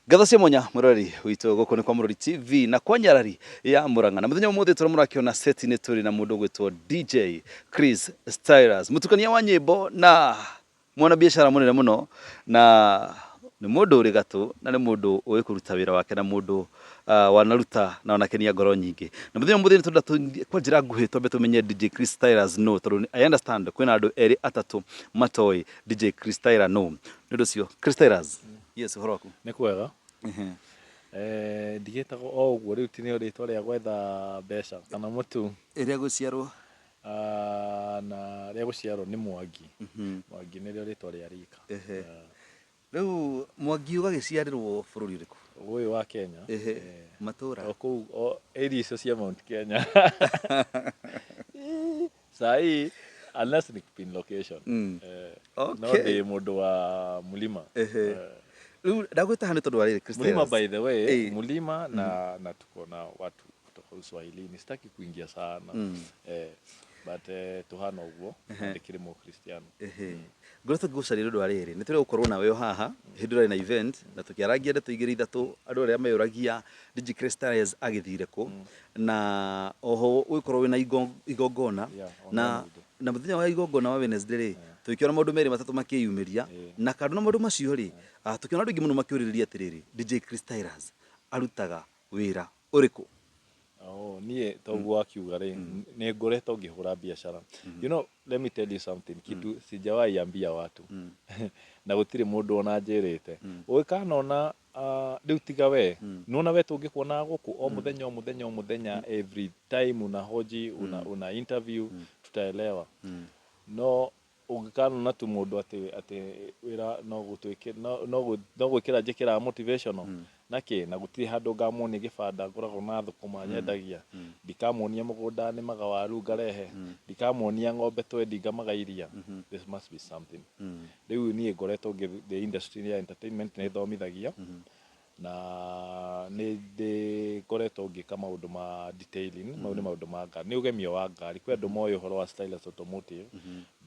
Ngatho cia mwanya mwĩroreri witũ, gũkũ nĩ kwa Mũrori TV na kwa Nyarari ya Mũrang'a, na mũthenya ũmũthĩ tũrĩa mũrakĩona seti-inĩ tũrĩ na mũndũ ũgwĩtwo DJ Chris Stylus, mũtukania wa nyĩmbo na mwanabiacara mũnene mũno, na nĩ mũndũ ũrĩ gatũ na nĩ mũndũ ũĩ kũruta wĩra wake na mũndũ wanaruta na wanakenia ngoro nyingĩ. Na mũthenya ũmũthĩ nĩ tũrenda kwa njĩra nguhĩ twambe tũmenye DJ Chris Stylus no, tondũ I understand kwĩna andũ erĩ atatũ matoĩ DJ Chris Stylus no. Nĩ ũndũ ũcio Chris Stylus, yes, ũhoro waku? Nĩ kwega. Ndigĩtagwo o ũguo rĩu ti nĩo rĩtwa rĩa gwetha mbeca kana mũtu. Rĩa gũciarwo? Na rĩa gũciarwo nĩ Mwangi. Mwangi nĩrĩo rĩtwa rĩa rika. Rĩu Mwangi ũgagĩciarĩrwo bũrũri ũrĩkũ? Ũyũ wa Kenya. Matũra? O kũu o area icio cia Mount Kenya. Saa hii unless ni pin location. No ndĩ mũndũ wa mlima. Rĩu ndagwĩta haha nĩ tondũ wa rĩrĩ, Chris Mlima Stylus. By the way, mlima na tuko na watu kutoka Uswahilini. Sitaki kuingia sana. But tuhana ũguo na ndĩkĩrĩ Mũkristiano. Ngoretwo ngĩgũcaria nĩ ũndũ wa rĩrĩ, nĩ tũrĩ gũkorwo nawe o haha hĩndĩ ũrarĩ na event na tũkĩarangia ndeto igĩrĩ ithatũ, andũ arĩa meyũragia DJ Chris Stylus agĩthire kũ, na oho ũgĩkorwo wĩna igongona on na Wednesday. Na mũthenya wa igongona wa Wednesday rĩ, tũgĩkĩona maũndũ merĩ matatũ makĩyumĩria, na kando na maũndũ macio rĩ, tũkĩona andũ aingĩ mũno makĩũrĩrĩria atĩrĩrĩ, DJ Chris Stylus arutaga wĩra ũrĩkũ? Oh, niĩ toguo wakiuga rĩ, nĩ ngoretwo ngĩhũra biacara. Let me tell you something, kitu sijawahi ambia watu na gũtirĩ mũndũ ona njĩrĩte. Ũgĩkanona rĩu tiga we, nĩwona we tũngĩkuonaga gũkũ o mũthenya o mũthenya o mũthenya, every time unahoji una interview, tutaelewa. No ũngĩkanona tu mũndũ atĩ wĩra no gũtuĩke no gwĩkĩra njĩkĩraga motivational na kĩ na gũtirĩ handũ ngamuonia gĩbanda ngoragwo na thũkũma nyendagia, ndikamuonia mũgũnda nĩmaga waru ngarehe, ndikamuonia ng'ombe twendi ngamaga iria, there must be something. Rĩu niĩ ngoretwo ngĩ industry ya entertainment, nĩ thomithagia na nĩ ndĩ ngoretwo ngĩka maũndũ ma detailing. Mau nĩ maũndũ ma ngari, nĩ ũgemio wa ngari. Kwĩ andũ moĩ ũhoro wa Stylus Automotive,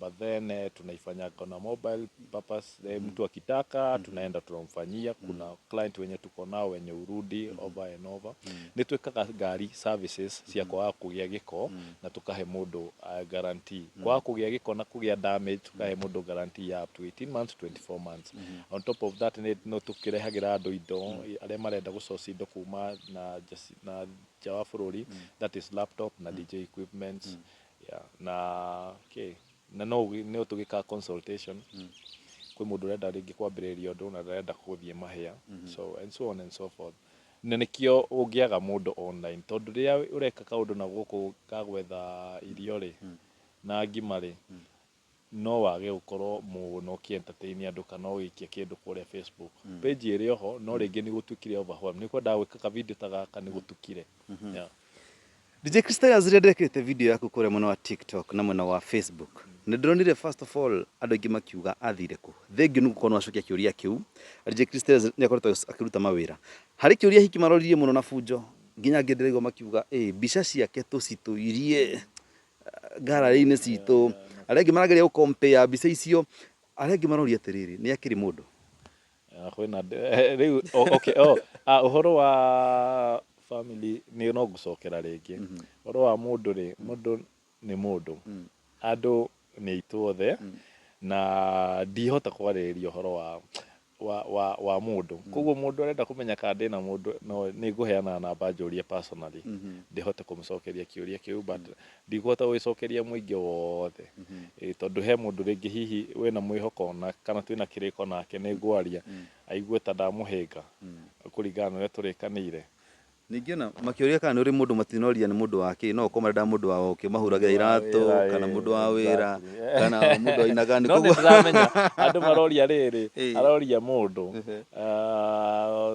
but then tunaifanyaga na mobile purpose. Mtu akitaka tunaenda tunamfanyia. Kuna client wenye tuko nao wenye urudi over and over. Nĩ twĩkaga ngari services cia kwaga kũgĩa gĩko na tũkahe mũndũ guarantee kwaga kũgĩa gĩko na kũgĩa damage, tũkahe mũndũ guarantee ya up to 18 months, 24 months. On top of that, nĩ no tũkĩrehagĩra andũ indo arĩa marenda gũsource indo kuma na nja wa bũrũri, that is laptop na DJ equipments, yeah, na okay, na no tũgĩkaga consultation kwĩ mũndũ ũrenda rĩngĩ kwambĩrĩria ũndũ na ndarenda gũthiĩ mahĩa, so and so on and so forth. Na nĩkĩo ũngĩaga mũndũ online, tondũ rĩrĩa ũreka kaũndũ na gũkũ ga gwetha irio rĩ na ngima rĩ, no wage gũkorwo mũno ũkĩ entertain andũ kana ũgĩikia kĩndũ kũrĩa Facebook page ĩrĩ oho, no rĩngĩ nĩ gũtuĩkire overwhelm, nĩ kwendaga gwĩka ka video ta gaka nĩ gũtukire, yeah. DJ Chris Stylus, rĩrĩa ndekĩrĩte video yaku kũrĩa mwena wa TikTok na mwena wa Facebook, nĩ ndĩronire first of all andũ aingĩ makiuga athire kũ. Thengiũ nĩ gũkorwo nĩ wacokia kĩũria kĩu. DJ Chris Stylus nĩ akoretwo akĩruta mawĩra. Harĩ kĩũria hiki maroririe mũno na bunjo, nginya angĩ ndĩraigua makiuga ĩ mbica ciake tũcitũirie ngarari-inĩ citũ. Arĩa angĩ marageria gũ compare mbica icio, arĩa angĩ maroria atĩrĩrĩ, nĩ akĩrĩ mũndũ? Kwĩna rĩu okay, oh, ũhoro wa family nĩ no ngũcokera rĩngĩ. Ũhoro wa mũndũ rĩ, mũndũ nĩ mũndũ, andũ nĩ aitũ othe, na ndihota kwarĩrĩria ũhoro wa mũndũ. Koguo mũndũ arenda kũmenya kana ndĩna mũndũ, no nĩ ngũheana namba njũrie personally ndĩhote kũmũcokeria kĩũria kĩu, but ndikũhota gũgĩcokeria mũingĩ wothe. Tondũ he mũndũ rĩngĩ hihi wĩna mwĩhoko na kana twĩna kĩrĩko nake nĩ ngwaria aigue ta ndamũhĩnga kũringana na ũrĩa tũrĩkanĩire. Ningĩ ona makĩũria kana nĩ ũrĩ mũndũ, matinoria nĩ mũndũ wa kĩ, no ũkorwo marenda mũndũ wa ũkĩmahũragĩra iratũ kana mũndũ wa wĩra kana mũndũ wainaga nĩ No nĩ ndĩramenya andũ maroria rĩrĩ, aroria mũndũ.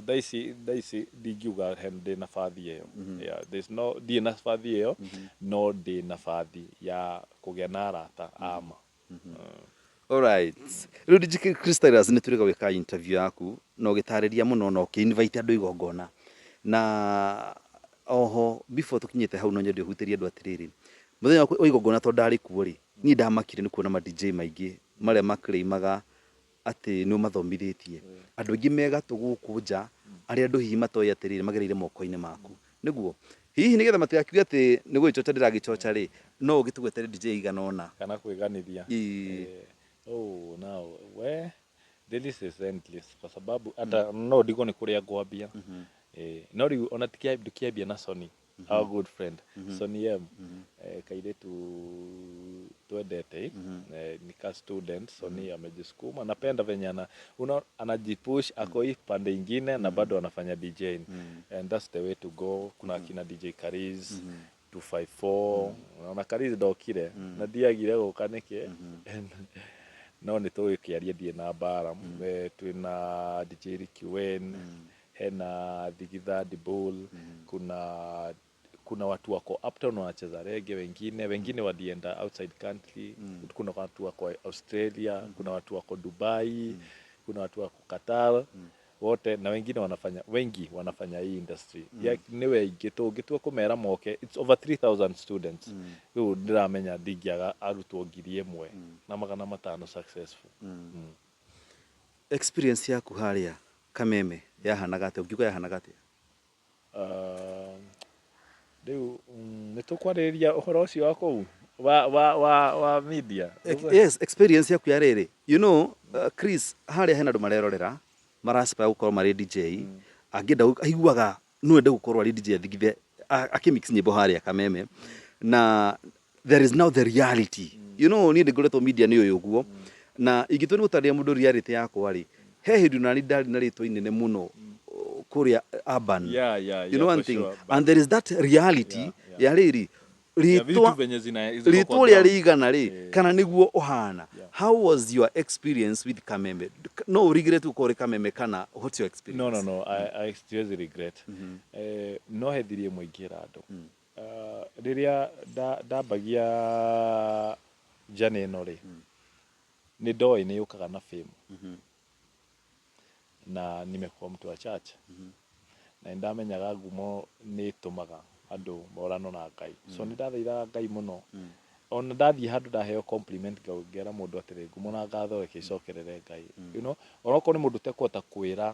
Thaa ici ndingiuga he ndĩ na bathi ĩyo. Yeah, there's no ndirĩ na bathi ĩyo, no ndĩ na bathi ya kũgĩa na arata ama. Alright. Rĩu DJ Chris Stylus, nĩ tũrĩga gwĩka interview yaku na ũgĩtarĩria mũno na ũkĩ-invite andũ igongona, na oho before tũkinyĩte hau no nyende ũhutĩrie andũ atĩrĩrĩ, mũthenya wa igongona tondũ ndarĩ kuo rĩ, niĩ ndamakire nĩ kuona ma DJ maingĩ marĩa maklĩimaga atĩ nĩ ũmathomithĩtie. Andũ aingĩ me gatũ gũkũ nja. Arĩa andũ hihi matoĩ atĩrĩrĩ magereire moko-inĩ maku nĩguo hihi nĩgetha matigakiuge atĩ nĩ gũgĩcoca ndĩragĩcoca rĩ, no ũgĩtũgwetere DJ igana ũna. Kana kwĩganithia. Ĩĩ. Oh, now we, the list is endless kwa sababu hata no ndigwo nĩ kũrĩa ngwambia. No rĩu ona ndũkĩambia na Sony, our good friend Sony M, kairĩtu twendete, ni ka student. Sony amejisukuma, napenda venye anajipush, ako hii pande ingine na bado anafanya DJing, and that's the way to go. Kuna akina DJ Kariz 254. Unaona Kariz ndokire na ndiagire gũka nĩkĩ, no nĩ tũgĩkĩaria ndirĩ na mbara. Twĩna DJ Ricky Wayne, hena Thigitha Dibul, kuna watu wako uptown wanacheza reggae, wengine walienda outside country. Kuna watu wako Australia, kuna watu wako Dubai, kuna watu wako Qatar wote, na wengine wanafanya, wengi wanafanya hii industry ya nĩ weingĩ tũngĩtua kũmera moke. It's over 3000 students. Rĩu ndĩramenya ndingĩaga arutwo 1500 successful. Experience yaku harĩa Kameme yahanaga atĩa? Ũngiuga yahanaga atĩa? Rĩu nĩ tũkwarĩrĩria ũhoro ũcio wa kũu wa media. Yes, experience yaku ya rĩrĩ, Chris, harĩa hena andũ marerorera maraspire gũkorwo marĩ DJ, angĩenda aiguaga no ende gũkorwo arĩ DJ athigithe akĩmix nyĩmbo harĩa Kameme, na there is now the reality. Niĩ ndĩngoretwo media nĩ ũyũ ũguo, na ingĩtua nĩ gũtarĩria mũndũ reality yakwa rĩ, he hĩndĩ nani ndarĩ na rĩtwa inene mũno kũrĩa urban. You know one For thing, sure, and there is that reality ya rĩrĩ ya vitu rĩtwa venye zina ziko rĩtwa kwa ũrĩa ground. rĩigana rĩ kana nĩguo ũhana. How was your experience with Kameme? No ũrigire tu gũkorwo ũrĩ Kameme kana what's your experience? No, I siwezi regret. No he thiri ĩmwe ingĩra andũ. Rĩrĩa ndambagia journey ĩno rĩ, nĩ ndoĩ nĩ yũkaga na fame, na nimekuwa mtu wa church, na nĩ ndamenyaga ngumo nĩ ĩtũmaga andũ morano na Ngai, so nĩ ndathaithaga Ngai mũno. Ona ndathiĩ handũ ndaheo compliment, ngera mũndũ atĩrĩ, "Ngumo na ngatho reke icokerere Ngai." Onokorwo nĩ mũndũ ũtekũhota kwĩra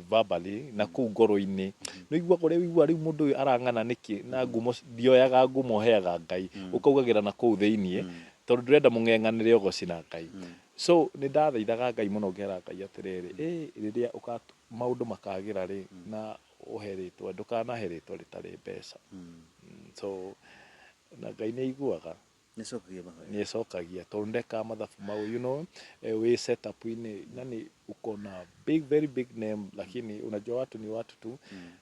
verbally, na kũu ngoro-inĩ nĩ ũiguaga ũrĩa ũiguaga rĩu mũndũ ũyũ arang'ana nĩkĩ na ngumo. Ndioyaga ngumo, heaga Ngai, ũkaugagĩra na kũu thĩiniĩ tondũ ndũrenda mũng'eng'anĩre ũgoci na Ngai. So nĩ ndathaithaga Ngai mũno, ngera Ngai atĩrĩrĩ, rĩrĩa maũndũ makagĩra rĩ, na ũhe rĩtwa, ndũkanahe rĩtwa rĩtarĩ mbeca. So na Ngai nĩ aiguaga. Nĩcokagia mahoya. Nĩ ĩcokagia tondũ ndekaga mathabu mau, wĩ setup-inĩ nani uko na big, very big name, lakini unajua watu ni watu tu,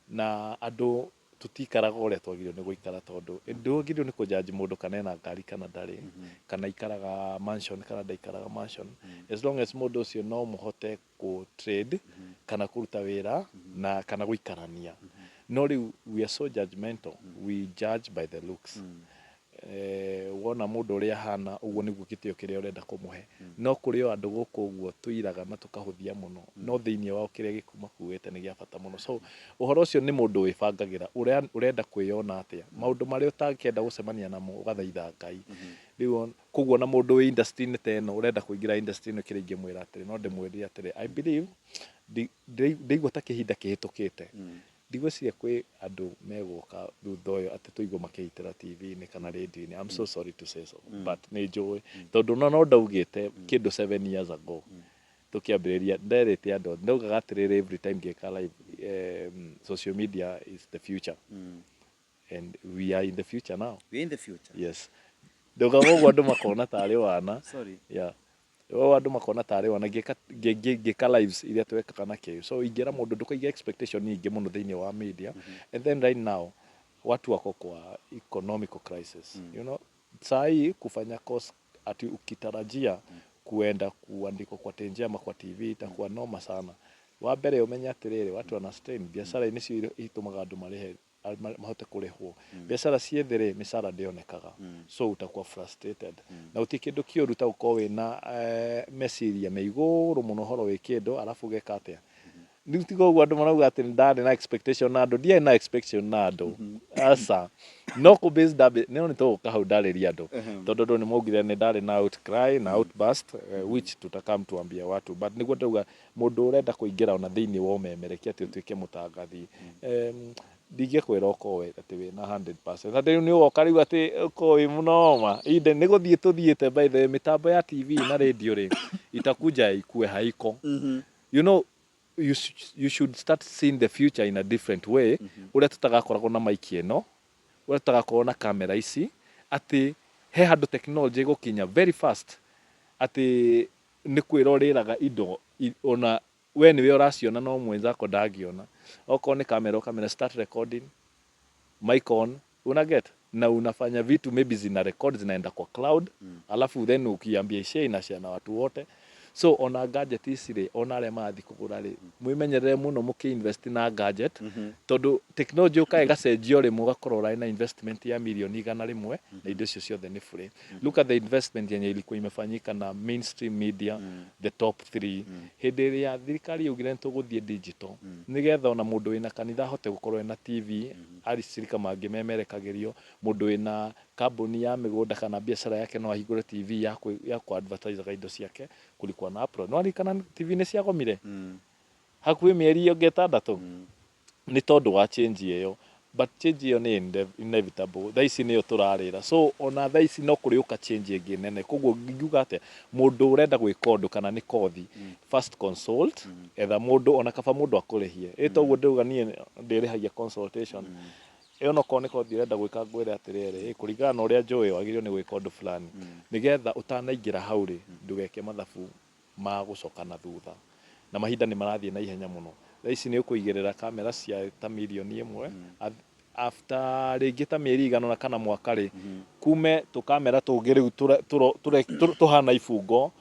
na andũ tutikaraga ũrĩa twagĩrĩirwo nĩ gũikara, tondũ ndwagĩrĩirwo nĩ kũjaji mũndũ kana ena ngari kana ndarĩ, kana ikaraga mansion kana ndaikaraga mansion, as long as mũndũ ũcio no mũhote kũ trade kana kũruta wĩra na kana gũikarania. No rĩu we are so judgmental, we judge by the looks. Wona mũndũ ũrĩa ahana ũguo nĩguo gĩtĩo kĩrĩa ũrenda kũmũhe. No kũrĩ o andũ gũkũ ũguo tũiraga na tũkahũthia mũno, no thĩinĩ wao kĩrĩa gĩkumakuĩte nĩ gĩa bata mũno. So ũhoro ũcio nĩ mũndũ wĩbangagĩra ũrĩa ũrenda kwĩyona atĩa, maũndũ marĩa ũtangĩenda gũcemania namo, ũgathaitha Ngai. Rĩu koguo na mũndũ wĩ industry-inĩ ta ĩno ũrenda kũingĩra industry ĩno, kĩrĩa ingĩmwĩra atĩrĩ, no ndĩmwĩre atĩrĩ, I believe ndĩigua ta kĩhinda kĩhĩtũkĩte, ndigwĩciria kwĩ andũ megũka thutha ũyũ atĩ tũigua makĩitĩra TV-inĩ kana radio-inĩ. I'm so sorry to say so, but nĩ njũĩ tondũ no ndaugĩte kĩndũ 7 years ago tũkĩambĩrĩria, nderĩte andũ, ndaugaga atĩrĩrĩ, every time ngĩka live, social media is the future and we are in the future now. We are in the future. Yes, ndaugaga ũguo andũ makona tarĩ wana. Sorry. Yeah, o andũ makona tarĩ wana ngĩka lives iria twekaga na kĩu. So ingĩra mũndũ ndũkaige expectation nyingĩ mũno thĩinĩ wa media. And then right now watu wako kwa economical crisis. Saa hii kufanya course ati ukitarajia kuenda kuandikwa kwa tenje ama kwa TV itakuwa noma sana. Wa mbere ũmenye atĩrĩrĩ, watu wana strain biacara-inĩ cio itũmaga andũ marĩhe mahote kũrĩhwo. Biacara ciĩ thĩ rĩ, mĩcara ndĩonekaga, so utakuwa frustrated na gũtirĩ kĩndũ kĩũru ta gũkorwo wĩna meciria me igũrũ mũno ũhoro wĩ kĩndũ, arabu ũgeka atĩa? Rĩu tiga ũguo andũ marauga atĩ nĩ ndarĩ na expectation na andũ, ndiarĩ na expectation na andũ, aca. No kũ base ndambi, no nĩ tũgũka hau ndarĩrie andũ, tondũ andũ nĩ maugire nĩ ndarĩ na outcry na outburst, which tutakam tuambie watu, but nĩguo ndauga mũndũ ũrenda kũingĩra ona thĩinĩ wa ũmemerekia atĩ ũtuĩke mũtangathi, ndingĩkwĩra ũkorwo atĩ wĩna 100% atĩ rĩu nĩ ũgoka rĩu atĩ ũkorwo wĩ mũnoma. Inde nĩ gũthiĩ tũthiĩte. By the way, mĩtambo ya TV na radio rĩ, itakuja ikue haiko. You should start seeing the future in a different way, ũrĩa tũtagakoragwo na maiki ĩno, ũrĩa tũtagakorwo na kamera ici, atĩ he handũ technology ĩgũkinya very fast atĩ nĩ kwĩra ũrĩraga indo ona we nĩwe ũraciona no mwenzako ndangĩona. Okorwo nĩ kamera, ũkamera start recording, mic on, una get na unafanya vitu, maybe zina record, zinaenda kwa cloud, alafu then ukiambia ishare, inashare na watu wote. So ona gadget ici rĩ, ona arĩa marathiĩ kũgũra rĩ, mwĩmenyerere mũno mũkĩ-invest na gadget, tondũ technology ũkaga ĩgacenjio rĩmwe, ũgakorwo ũrarĩ na investment ya mirioni 100 na indo icio ciothe nĩ bure. Look at the investment yenye ilikuwa imefanyika na mainstream media, the top three, hĩndĩ ĩrĩa thirikari yaugire nĩ tũgũthiĩ digital, nĩgetha ona mũndũ wĩna kanitha ahote gũkorwo ena TV, aricirika mangĩ memerekagĩrio, mũndũ wĩna kambuni ya mĩgũnda kana biacara yake no ahingũre TV ya kũ advertisaga indo ciake. Kulikuwa na uproar. No aririkana TV nĩ ciagomire hakuhĩ mĩeri ĩngĩ 6 nĩ tondũ wa change ĩyo. But change ĩyo nĩ inevitable. Thaa ici nĩyo tũrarĩra, so ona thaa ici no kũrĩũka change ĩngĩ nene. Koguo ngiuga atĩa, mũndũ ũrenda gwĩka ũndũ kana nĩ kothi, first consult, etha mũndũ, ona kaba mũndũ akũrĩhie. Ĩ toguo ndĩrauga niĩ ndĩrĩhagia consultation ĩyo. No korwo nĩ kothi ũrenda gwĩka, ngwĩre atĩrĩrĩ, kũringana na ũrĩa njũĩ, wagĩrĩirwo nĩ gwĩka ũndũ fulani, nĩgetha ũtanaingĩra hau rĩ, ndũgeke mathabu ma gũcoka na thutha. Na mahinda nĩ marathiĩ na ihenya mũno. Thaa ici nĩ ũkũigĩrĩra kamera cia ta mirioni 1, after rĩngĩ ta mĩeri igana ũna kana mwaka rĩ, kume tũkamera tũngĩ rĩu tũhana ibungo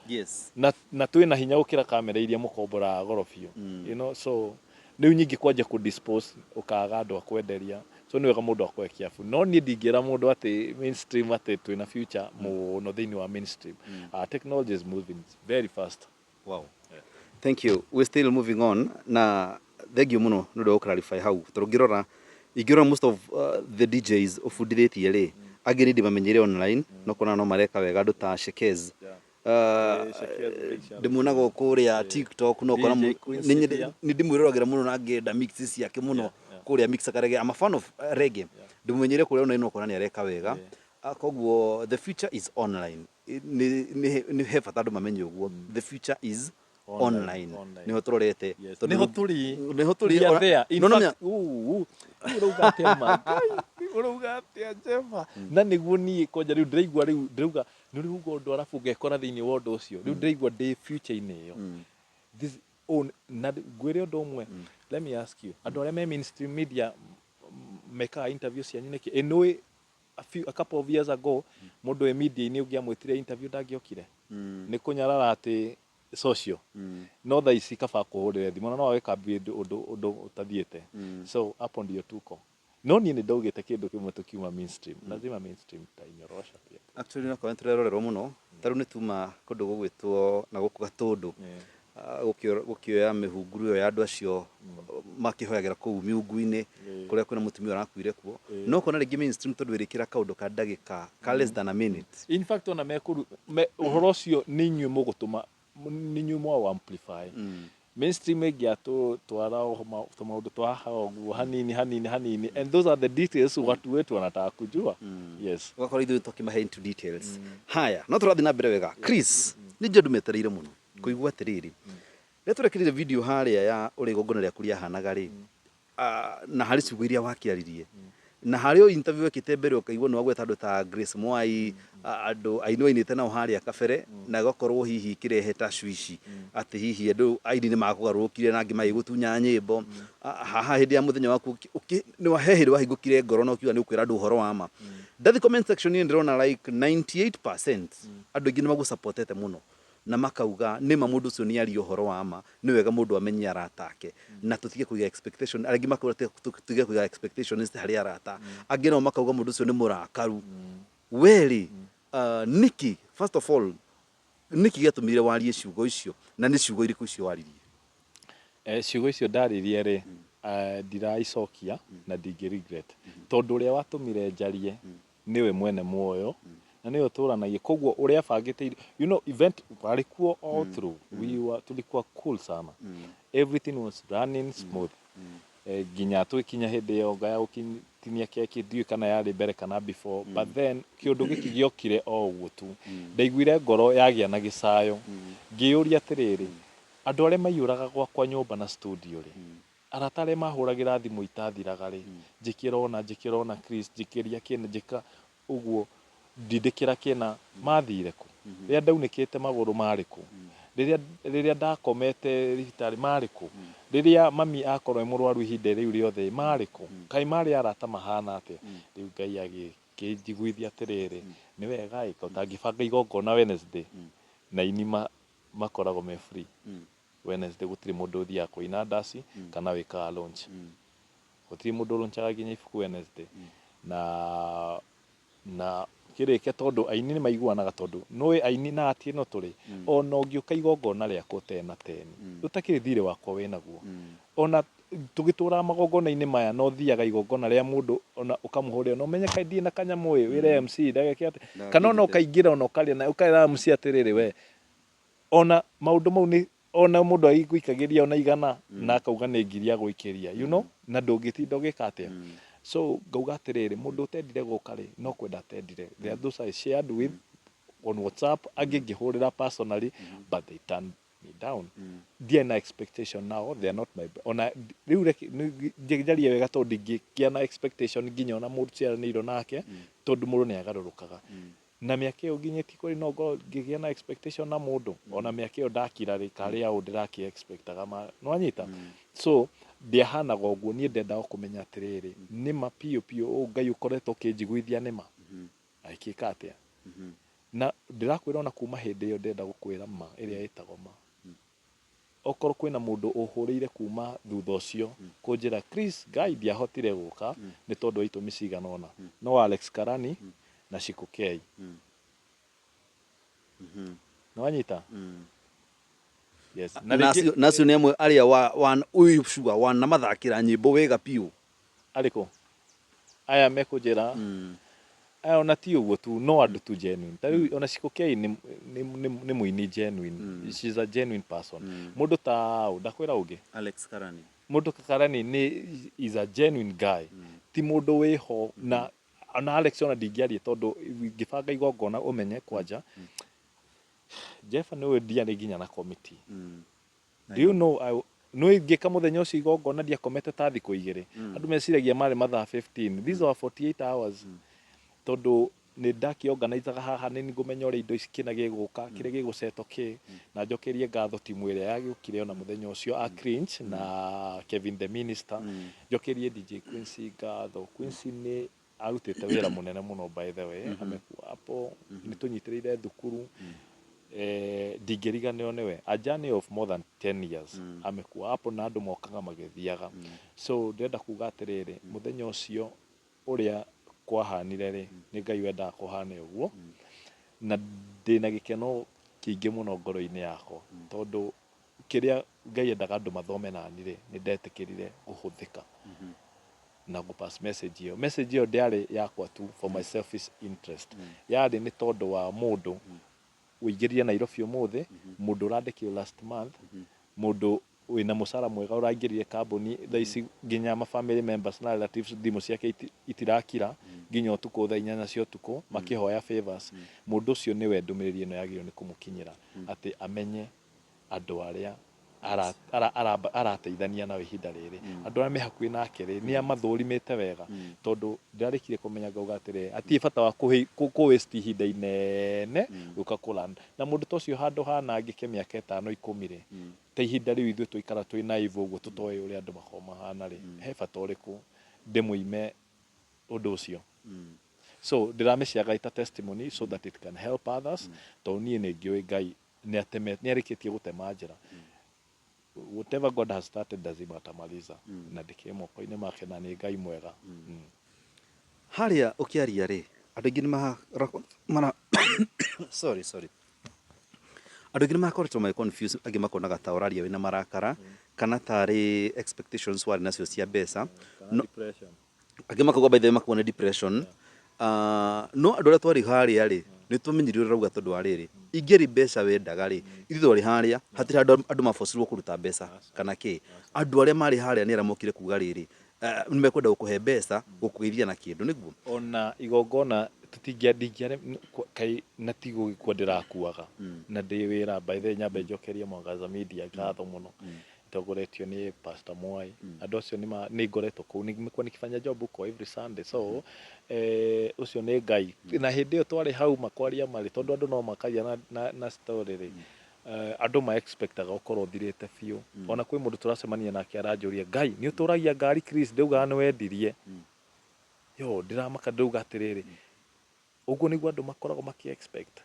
na twĩna hinya gũkĩra kamera iria mũkomboraga goro biũ. So rĩu nyingĩ kwanja kũ dispose, ũkaga andũ a kwenderia. So nĩ wega mũndũ akorwo careful. No niĩ ndingĩra mũndũ atĩ mainstream, atĩ twĩna future mũno thĩinĩ wa mainstream. Technology is moving very fast. Wow. Thank you. We're still moving on na thank you mũno nĩ ũndũ wa clarify hau, tondũ ngĩrora, ingĩrora most of the DJs ũbundithĩtie rĩ, angĩ nĩ ndĩmamenyeire online, no kuona no mareka wega, andũ ta Shekez. Shekez, big shout. Ndĩmuonaga o kũrĩa TikTok, no kona DJ Queen Cynthia. nĩ ndĩmwĩroragĩra mũno na ngenda mix ciake mũno kũrĩa mixaga reggae. I'm a fan of reggae. Ndĩmumenyeire kũrĩa online, no kona nĩ areka wega. Koguo the future is online. Nĩ he bata andũ mamenye ũguo, the future is Online, online. Online. Nĩho tũrorete. Yes. Tondũ Nĩho tũrĩ. Nĩho tũrĩ. We are there. In No, fact, ũrauga atĩa ma? Ngai, ũrauga atĩa Jeva? Na nĩguo niĩ kwanja rĩu ndĩraigua, rĩu ndĩrauga nĩ ũrauga ũndũ arabu ngekora thĩinĩ wa ũndũ ũcio. Rĩu ndĩraigua ndĩ future-inĩ ĩyo. This oh, na ngwĩre ũndũ ũmwe. Let me ask you. Andũ arĩa me mainstream media mekaga interview cianyu nĩkĩ? Ĩ nĩũĩ a couple of years ago mũndũ wĩ media-inĩ ũngĩamwĩtire interview ndangĩokire? Nĩ kũnyarara atĩ social, no thaa ici kaba kũhũrĩre thimũ na no agĩkambia ũndũ ũtathiĩte. So hapo ndio tuko. No niĩ nĩ ndaugĩte kĩndũ kĩmwe, tũkiuma mainstream, lazima mainstream tutainyorosha pia. Actually nakorwo nĩ tũrerorerwo mũno. Ta rĩu nĩ tuma kũndũ gũgwĩtwo na gũkũ Gatũndũ, gũkĩoya mĩhunguru ĩyo ya andũ acio makĩhoyagĩra kũu miungu-inĩ, kũrĩa kwĩna mũtumia ũrakuire kuo. No kona rĩngĩ mainstream, tondũ ĩrĩkĩra kaũndũ ka ndagĩka ka less than a minute. In fact, ona mekũru me, ũhoro ũcio nĩ inyuĩ mũgũtũma, nĩ inyuĩ mwaũ amplify. Mainstream ĩngĩatũtwara tũmaũndũ twa haha ũguo hanini hanini hanini, and those are the details watu wetu wanataka kujua. Yes. Ũgakorwo ithuĩ tũkĩmahe into details. Haya, no tũrathiĩ na mbere wega. Chris, nĩ njũ andũ metereire mũno kũigua atĩrĩrĩ, rĩrĩa tũrekĩrire video harĩa ya ũrĩa igongona rĩaku rĩahanaga rĩ, na harĩ ciugo iria wakĩaririe, na harĩ o interview wekĩte mbere, ũkaigua nĩ wagweta andũ ta Grace Mwai, andũ aini wainĩte nao harĩa kabere, na ĩgakorwo hihi ikĩrehe tashwishi atĩ hihi andũ aini nĩ makũgarũrũkire na angĩ magĩgũtunya nyĩmbo. Haha hĩndĩ ya mũthenya waku nĩ he hĩndĩ wahingũkire ngoro na ũkiuga nĩ ũkwĩra andũ ũhoro wa ma. Ndathi comment section niĩ ndĩrona like 98% andũ aingĩ nĩ magũsupportete mũno na makauga nĩma mũndũ ũcio nĩ aria ũhoro wa ma, nĩ wega mũndũ amenye arata ake na tũtige kũiga expectation. Arĩa angĩ makauga tũtige kũiga expectations harĩ arata. Angĩ nao makauga mũndũ ũcio nĩ mũrakaru. We rĩ, nĩkĩ, first of all, nĩkĩ gĩatũmire warie ciugo icio, na nĩ ciugo irĩkũ icio waririe? Ciugo icio ndaririe rĩ, ndiraicokia na ndingĩ regret, tondũ ũrĩa watũmire njarie nĩwe mwene muoyo na nĩwe ũtũranagia. Koguo ũrĩa abangĩte event warĩ kuo all through, we were, tulikuwa cool sana, everything was running smooth, nginya tũgĩkinya hĩndĩ ĩyo ngaya gũtinia keki. Ndiũĩ kana yarĩ mbere kana before, but then kĩũndũ gĩkĩ gĩokire o ũguo tu. Ndaiguire ngoro yagĩa na gĩcayo, ngĩyũria atĩrĩrĩ, andũ arĩa maiyũraga gwakwa nyũmba na studio rĩ, arata arĩa mahũragĩra thimũ itathiraga rĩ, njĩkĩra ũna, njĩkĩra ũna, Chris, njĩkĩria kĩna, njĩka ũguo, ndindĩkĩra kĩna, mathire kũ? Rĩrĩa ndaunĩkĩte magũrũ, marĩ kũ? Rĩrĩa ndakomete thibitarĩ, marĩ kũ? Rĩrĩa mami akorwo e mũrwaru ihinda rĩu rĩothe, marĩ kũ? Kaĩ marĩ arata mahana atĩa? Rĩu Ngai agĩkĩnjiguithia atĩrĩrĩ, nĩ wega ĩ, ũtangĩbanga igongona Wednesday na ini makoragwo me free Wednesday, gũtirĩ mũndũ ũthiaga kũina ndaci kana wĩkaga launch, gũtirĩ mũndũ ũlaunchaga nginya ibuku Wednesday na kĩrĩke, tondũ aini nĩ maiguanaga, tondũ nũĩ aini na ati ĩno tũrĩ ona ũngĩũka igongona rĩakwa ũtena teni, ũtakĩrĩ thirĩ wakwa wĩnaguo, ona tũgĩtũraga magongona-inĩ maya, no thiaga igongona rĩa mũndũ ona ũkamũhũrĩra na ũmenye kaĩ ndirĩ na kanyamũ ĩ, wĩre MC ndageke atĩ kana ona ũkaingĩra ona ũkarĩa na ũkaĩra MC atĩrĩrĩ, we ona maũndũ mau nĩ ona mũndũ agĩgũikagĩria ona 100 na akauga nĩ ngiri agũikĩria, na ndũngĩtinda ũgĩka atĩa. So ngauga atĩrĩrĩ, mũndũ ũtendire gũka rĩ, no kwenda atendire. There are those I shared with on WhatsApp, angĩ ngĩhũrĩra personally, but they turned me down. Ndiarĩ na expectation now, they are not my, ona rĩu reke njarie wega, tondũ ndingĩgĩa na expectation nginya ona mũndũ ciaranĩirwo nake, tondũ mũndũ nĩ agarũrũkaga na mĩaka ĩyo nginyĩtie kũrĩ, no ngorwo ngĩgĩa na expectation na mũndũ ona mĩaka ĩyo ndakira rĩ, karĩ aũ ndĩrakĩ expectaga ma nĩwanyita. So ndiahanaga ũguo. Niĩ ndendaga kũmenya atĩrĩrĩ, nĩma piũ piũ ũũ Ngai ũkoretwo ũkĩnjiguithia nĩma agĩkĩka atĩa? Na ndĩrakwĩra ona kuma hĩndĩ ĩyo, ndĩrenda gũkwĩra ma ĩrĩa ĩtagwo ma, okorwo kwĩna mũndũ ũhũrĩire kuma thutha ũcio kũnjĩra, "Chris Ngai, ndiahotire gũka nĩ tondũ wa itũmi cigana ũna," no Alex Karani na Shiku K. Nĩwanyita? Yes. Na rĩngĩ nacio nĩ amwe arĩa wa ũyũ cua wanamathakĩra nyĩmbo wega biũ. Arĩkũ aya mekũnjĩra aya? Ona ti ũguo tu, no andũ tu genuine. Ta rĩu ona Shiku K nĩ mũini genuine, she's a genuine person. Mũndũ ta ũ ndakwĩra ũngĩ? Alex Karani. Mũndũ Karani nĩ is a genuine guy, ti mũndũ wĩho na ona Alex ona ndingĩaria, tondũ ngĩbanga igongona ũmenye kwanja Jeff nĩwe ndiarĩ nginya na committee. Do you know nĩ ngĩka mũthenya ũcio igongona ndiakomete ta thikũ 2? Andũ meciragia marĩ mathaa 15, these were 48 hours, tondũ nĩ ndakĩorganizaga haha, nĩ ngũmenya ũrĩa indo ici kĩna gĩgũka, kĩrĩa gĩgũcetwo kĩ, na njokerie ngatho timu ĩrĩa yagĩũkire ona mũthenya ũcio a Cringe na Kevin the Minister, njokerie DJ Quincy ngatho. Quincy nĩ arutĩte wĩra mũnene mũno, by the way, amekuwa hapo, nĩ tũnyitĩrĩire thukuru, ndingĩriganĩrwo nĩwe, a journey of more than 10 years amekuwa hapo na andũ mokaga magĩthiaga. So ndĩrenda kuga atĩrĩrĩ, mũthenya ũcio ũrĩa kwahanire rĩ, nĩ Ngai wendaga kũhane ũguo, na ndĩna gĩkeno kĩingĩ mũno ngoro-inĩ yakwa, tondũ kĩrĩa Ngai endaga andũ mathome nani rĩ, nĩ ndetĩkĩrire kũhũthĩka na gũ pass message ĩyo. Message ĩyo ndĩarĩ yakwa tu for my selfish interest, yarĩ nĩ tondũ wa mũndũ ũingĩrire Nairobi ũmũthĩ, mũndũ ũrandĩkirwo last month, mũndũ wĩna mũcara mwega ũraingĩrire kambuni thaa ici, nginya ma family members na relatives thimũ ciake itirakira nginya ũtukũ thaa 8 cia ũtukũ makĩhoya favors. Mũndũ ũcio nĩwe ndũmĩrĩri ĩno yagĩrĩirwo nĩ kũmũkinyĩra, atĩ amenye andũ arĩa arateithania nao ihinda rĩrĩ, andũ arĩa me hakuhĩ nake rĩ, nĩ amathũrimĩte wega, tondũ ndĩrarĩkire kũmenya ngauga atĩrĩ, hatirĩ bata wa kũ waste ihinda inene gũka kũ na mũndũ ta ũcio handũ hanangĩke mĩaka 5, 10 rĩ, ta ihinda rĩu ithuĩ twaikara twĩ naive ũguo, tũtoĩ ũrĩa andũ makoragwo mahana rĩ, he bata ũrĩkũ ndĩmũime ũndũ ũcio? So ndĩramĩciaga ita testimony so that it can help others, tondũ niĩ nĩ ngĩũĩ Ngai nĩ arĩkĩtie gũtema njĩra. Whatever God has started, lazima atamaliza, na ndĩkĩrĩ moko-inĩ make na nĩ Ngai mwega. Harĩa ũkĩaria rĩ, andũ aingĩ nĩ mara, sorry, sorry, Andũ aingĩ nĩ makoretwo me confused, angĩ makonaga ta ũraria wĩna marakara kana tarĩ expectations warĩ nacio cia mbeca. Kana No, depression. Angĩ makauga, by the way, makauga nĩ depression. No andũ arĩa twarĩ harĩa rĩ, nĩ twamenyire ũrĩa ũrauga, tondũ wa rĩrĩ, ingĩrĩ mbeca wendaga rĩ, ithuĩ twarĩ harĩa hatirĩ handũ andũ mabocirwo kũruta mbeca kana kĩ. Andũ arĩa marĩ harĩa nĩ arĩa mokire kuga rĩrĩ, nĩ mekwenda gũkũhe mbeca gũkũgeithia na kĩndũ nĩguo. Ona igongona tũtingĩa ndingĩare kai na ti gũgĩkua ndĩrakuaga na ndĩ wĩra. By the way, nyambe njokerie Mwangaza Media ngatho mũno, itongoretio nĩ Pastor Mwai. Andũ acio nĩ ngoretwo kũu nimekuwa nikifanya job huko every Sunday, so ũcio nĩ Ngai. Na hĩndĩ ĩyo twarĩ hau makwaria marĩ, tondũ andũ no makagia na story rĩ, andũ ma expectaga ũkorwo ũthirĩte biũ. Ona kwĩ mũndũ tũracemania nake aranjũria, "Ngai, nĩ ũtũragia ngari? Chris, ndaugaga nĩ wendirie." Yo ndĩramaka, ndauga atĩrĩrĩ, ũguo nĩguo andũ makoragwo maki expect.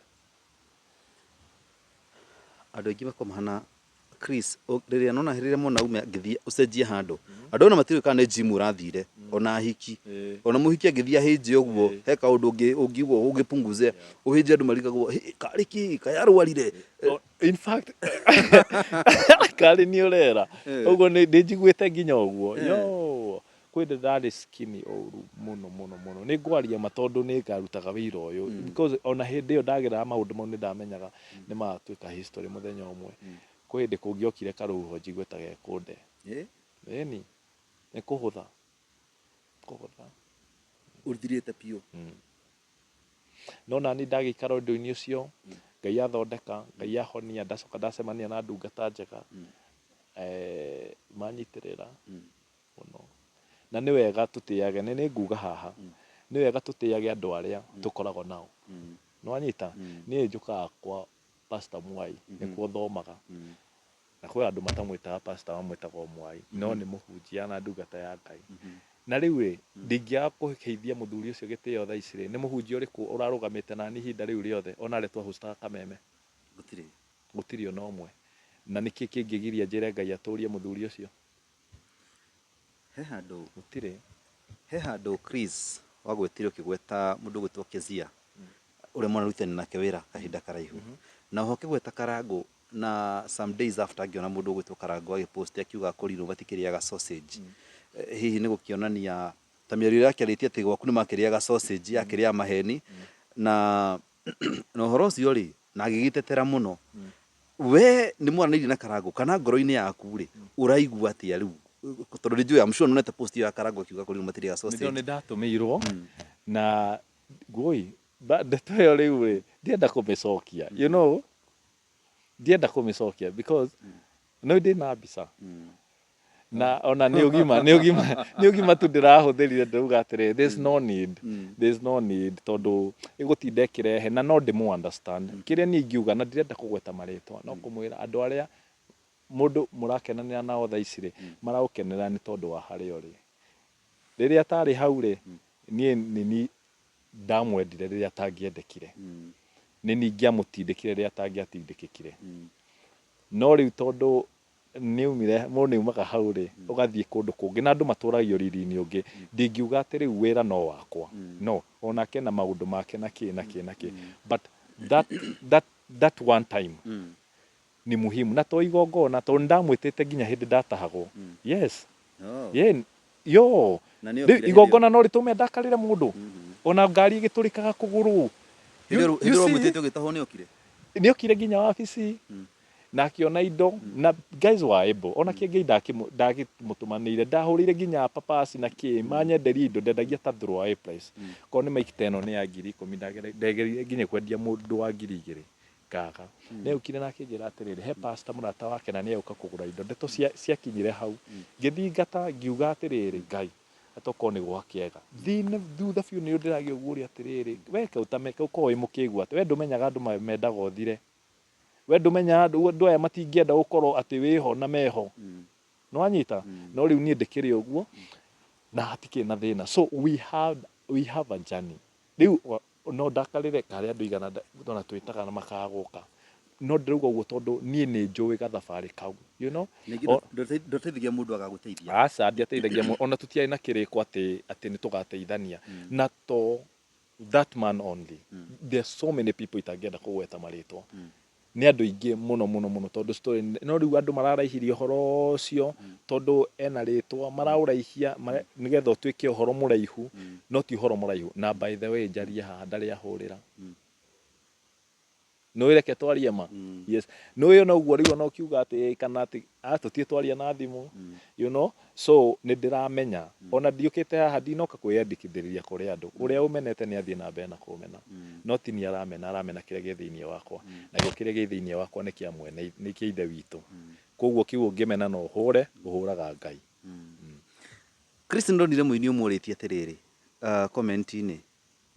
Andũ aingĩ makoragwo mahana Chris, rĩrĩa nona rĩrĩa mwanaume angĩthiĩ ũcenjie handũ, andũ ona matiũĩ kana nĩ gym ũrathire, ona ahiki, ona mũhiki angĩthiĩ ahĩnje ũguo, he kaũndũ ũngiugwo ũngĩpunguze ũhĩnje, andũ marigagwo, "Hĩ, karĩ kĩ kayarwarire?" Oh, in fact karĩ nĩ ũrera ũguo nĩ njiguĩte nginya ũguo. Yo kwĩ ndĩ ndarĩ skinny ũru mũno mũno mũno. Nĩ ngwaria ma, tondũ nĩ ngarutaga wĩra ũyũ, because ona hĩndĩ ĩyo ndageraga maũndũ mau, nĩ ndamenyaga nĩ magatuĩka history mũthenya ũmwe. Kwĩ hĩndĩ kũngĩokire karũhuho njigue ta gekũnde. Ĩni nĩ kũhũtha kũhũtha. Ũthirĩte biũ. No nani ndagĩikara ũndũ-inĩ ũcio, Ngai athondeka, Ngai ahonia, ndacoka ndacemania na ndungata njega, manyitĩrĩra mũno. Na nĩ wega tũtĩage, nĩ nguga haha, nĩ wega tũtĩage andũ arĩa tũkoragwo nao. Nĩwanyita? Niĩ njũkaga kwa Pastor Mwai, nĩkuo thomaga. Na kwĩ andũ matamwĩtaga pastor, mamwĩtaga o Mwai, no nĩ mũhunjia na ndungata ya Ngai. Na rĩu rĩ, ndingĩaga kũheithia mũthuri ũcio gĩtĩo. Thaa ici rĩ, nĩ mũhunjia ũrĩkũ ũrarũgamĩte nani ihinda rĩu rĩothe, ona arĩa twahostaga Kameme? Gũtirĩ. Gũtirĩ ona ũmwe. Na nĩkĩ kĩngĩgiria njĩre Ngai atũrie mũthuri ũcio? He handũ Gũtirĩ. He handũ Chris wagwetire ũkĩgweta mũndũ ũgwĩtwo Kezia, ũrĩa mwanarutithania nake wĩra kahinda karaihu, na oho ũkĩgweta Karangũ. Na some days after ngĩona mũndũ ũgwĩtwo Karangũ agĩpost akiuga kũrirwo matikĩrĩaga sausage. Hihi nĩ gũkĩonania ta mĩario ĩrĩa akĩarĩtie atĩ gwaku nĩ makĩrĩaga sausage, yakĩrĩ ya maheni na ũhoro ũcio rĩ, na agĩgĩtetera mũno. We nĩ mwaranĩirie na Karangũ, kana ngoro-inĩ yaku rĩ, ũraigua atĩa rĩu, tondũ nĩ njũĩ, I'm sure nonete post ĩyo ya Karangũ akiuga kũrirwo matirĩaga sausage? Nĩ ndatũmĩirwo na ngũi ndeto ĩyo. Rĩu rĩ, ndienda kũmĩcokia, ndienda kũmĩcokia because no ndĩ na mbica na ona nĩ ũgima, nĩ ũgima, nĩ ũgima tu ndĩrahũthĩrire. Ndauga atĩrĩ, there's no need, there's no need, tondũ ĩgũtinda ĩkĩrehe na no ndĩmũ understand. Kĩrĩa niĩ ingiuga, na ndirenda kũgweta marĩtwa, no kũmwĩra andũ arĩa mũndũ mũrakenanĩra nao thaa ici rĩ, maraũkenera nĩ tondũ wa harĩa ũrĩ. Rĩrĩa atarĩ hau rĩ, niĩ nĩ ndamwendire rĩrĩa atangĩendekire, nĩ ningĩamũtindĩkire rĩrĩa atangĩatindĩkĩkire. No rĩu tondũ nĩaumire, mũndũ nĩaumaga hau rĩ, ũgathiĩ kũndũ kũngĩ na andũ matũragio riri-inĩ ũngĩ. Ndingiuga atĩ rĩu wĩra no wakwa, no onake na maũndũ make na kĩ na kĩ na kĩ, but that one time ni muhimu na to igongona, tondũ nĩndamwĩtĩte nginya hĩndĩ ndatahagwo, yes. Oh. Ye yo. Na nĩ Rĩu okire hĩndĩ ĩyo? Igongona no rĩtũme ndakarĩre mũndũ, ona ngari ĩgĩtũrĩkaga kũgũrũ. Hĩndĩ ĩyo You hĩndĩ ĩyo see? wamwĩtĩte ũgĩtahwo nĩ okire? Nĩ okire nginya wabici na akĩona indo, na guys were able ona kĩngĩ ndakĩmũtũmanĩire, ndahũrĩire nginya papasi na kĩ manyenderia indo. Ndendagia ta through a price, korwo nĩ mic ta ĩno nĩ ya 10,000, ndegereire nginya kwendia mũndũ wa 2,000 ngaga. Nĩ okire na akĩnjĩra atĩrĩrĩ, he pastor mũrata wake na nĩ egũka kũgũra indo. Ndeto ciakinyire hau, ngĩthingata, ngiuga atĩrĩrĩ, Ngai, atokorwo nĩ gwakĩega thĩinĩ thutha biũ nĩ ndĩragia ũguo atĩrĩrĩ, we ũtameke ũkorwo wĩ mũkĩgu atĩ we ndũmenyaga andũ mendaga ũthire, we ndũmenyaga andũ aya matingĩenda gũkorwo atĩ wĩho na meho. Nĩwanyita? No rĩu niĩ ndĩkĩrĩ ũguo na hatikĩrĩ na thĩna, so we have a journey. Rĩu no ndakarĩre karĩ andũ igana ona twĩtaga na makaga gũka, no ndĩrauga ũguo tondũ niĩ nĩ njũĩ gathabarĩ kau. Ningĩ ndũteithagia mũndũ agagũteithia. Aca, ndiateithagia ona tũtiarĩ na kĩrĩko atĩ nĩ tũgateithania. Na to that man only, there's so many people itangĩenda kũgweta marĩtwa. Nĩ andũ aingĩ mũno mũno mũno, tondũ story no rĩu andũ mararaihirie ũhoro ũcio tondũ ena rĩtwa maraũraihia nĩgetha ũtuĩke ũhoro mũraihu, no ti ũhoro mũraihu. Na by the way, njarie haha, ndarĩ ahũrĩra. Nĩ reke twarie ma. Yes, nĩ ona ũguo rĩu ona ũkiuga atĩ kana atĩ tũtirĩ twaria na thimũ, so nĩ ndĩramenya ona ndiũkĩte haha, ndinoka kwĩyandĩkithĩrĩria kũrĩ andũ. Ũrĩa ũmenete nĩ athiĩ na mbere na kũmena, no ti niĩ aramena, aramena kĩrĩa gĩ thĩinĩ wakwa, nakĩo kĩrĩa gĩ thĩinĩ wakwa nĩ kĩa mwene, nĩ kĩa Ithe witũ. Koguo kĩu ũngĩmena no ũhũre, ũhũraga Ngai. Chris, ndonire mũini ũmũrĩtie atĩrĩrĩ, comment-inĩ,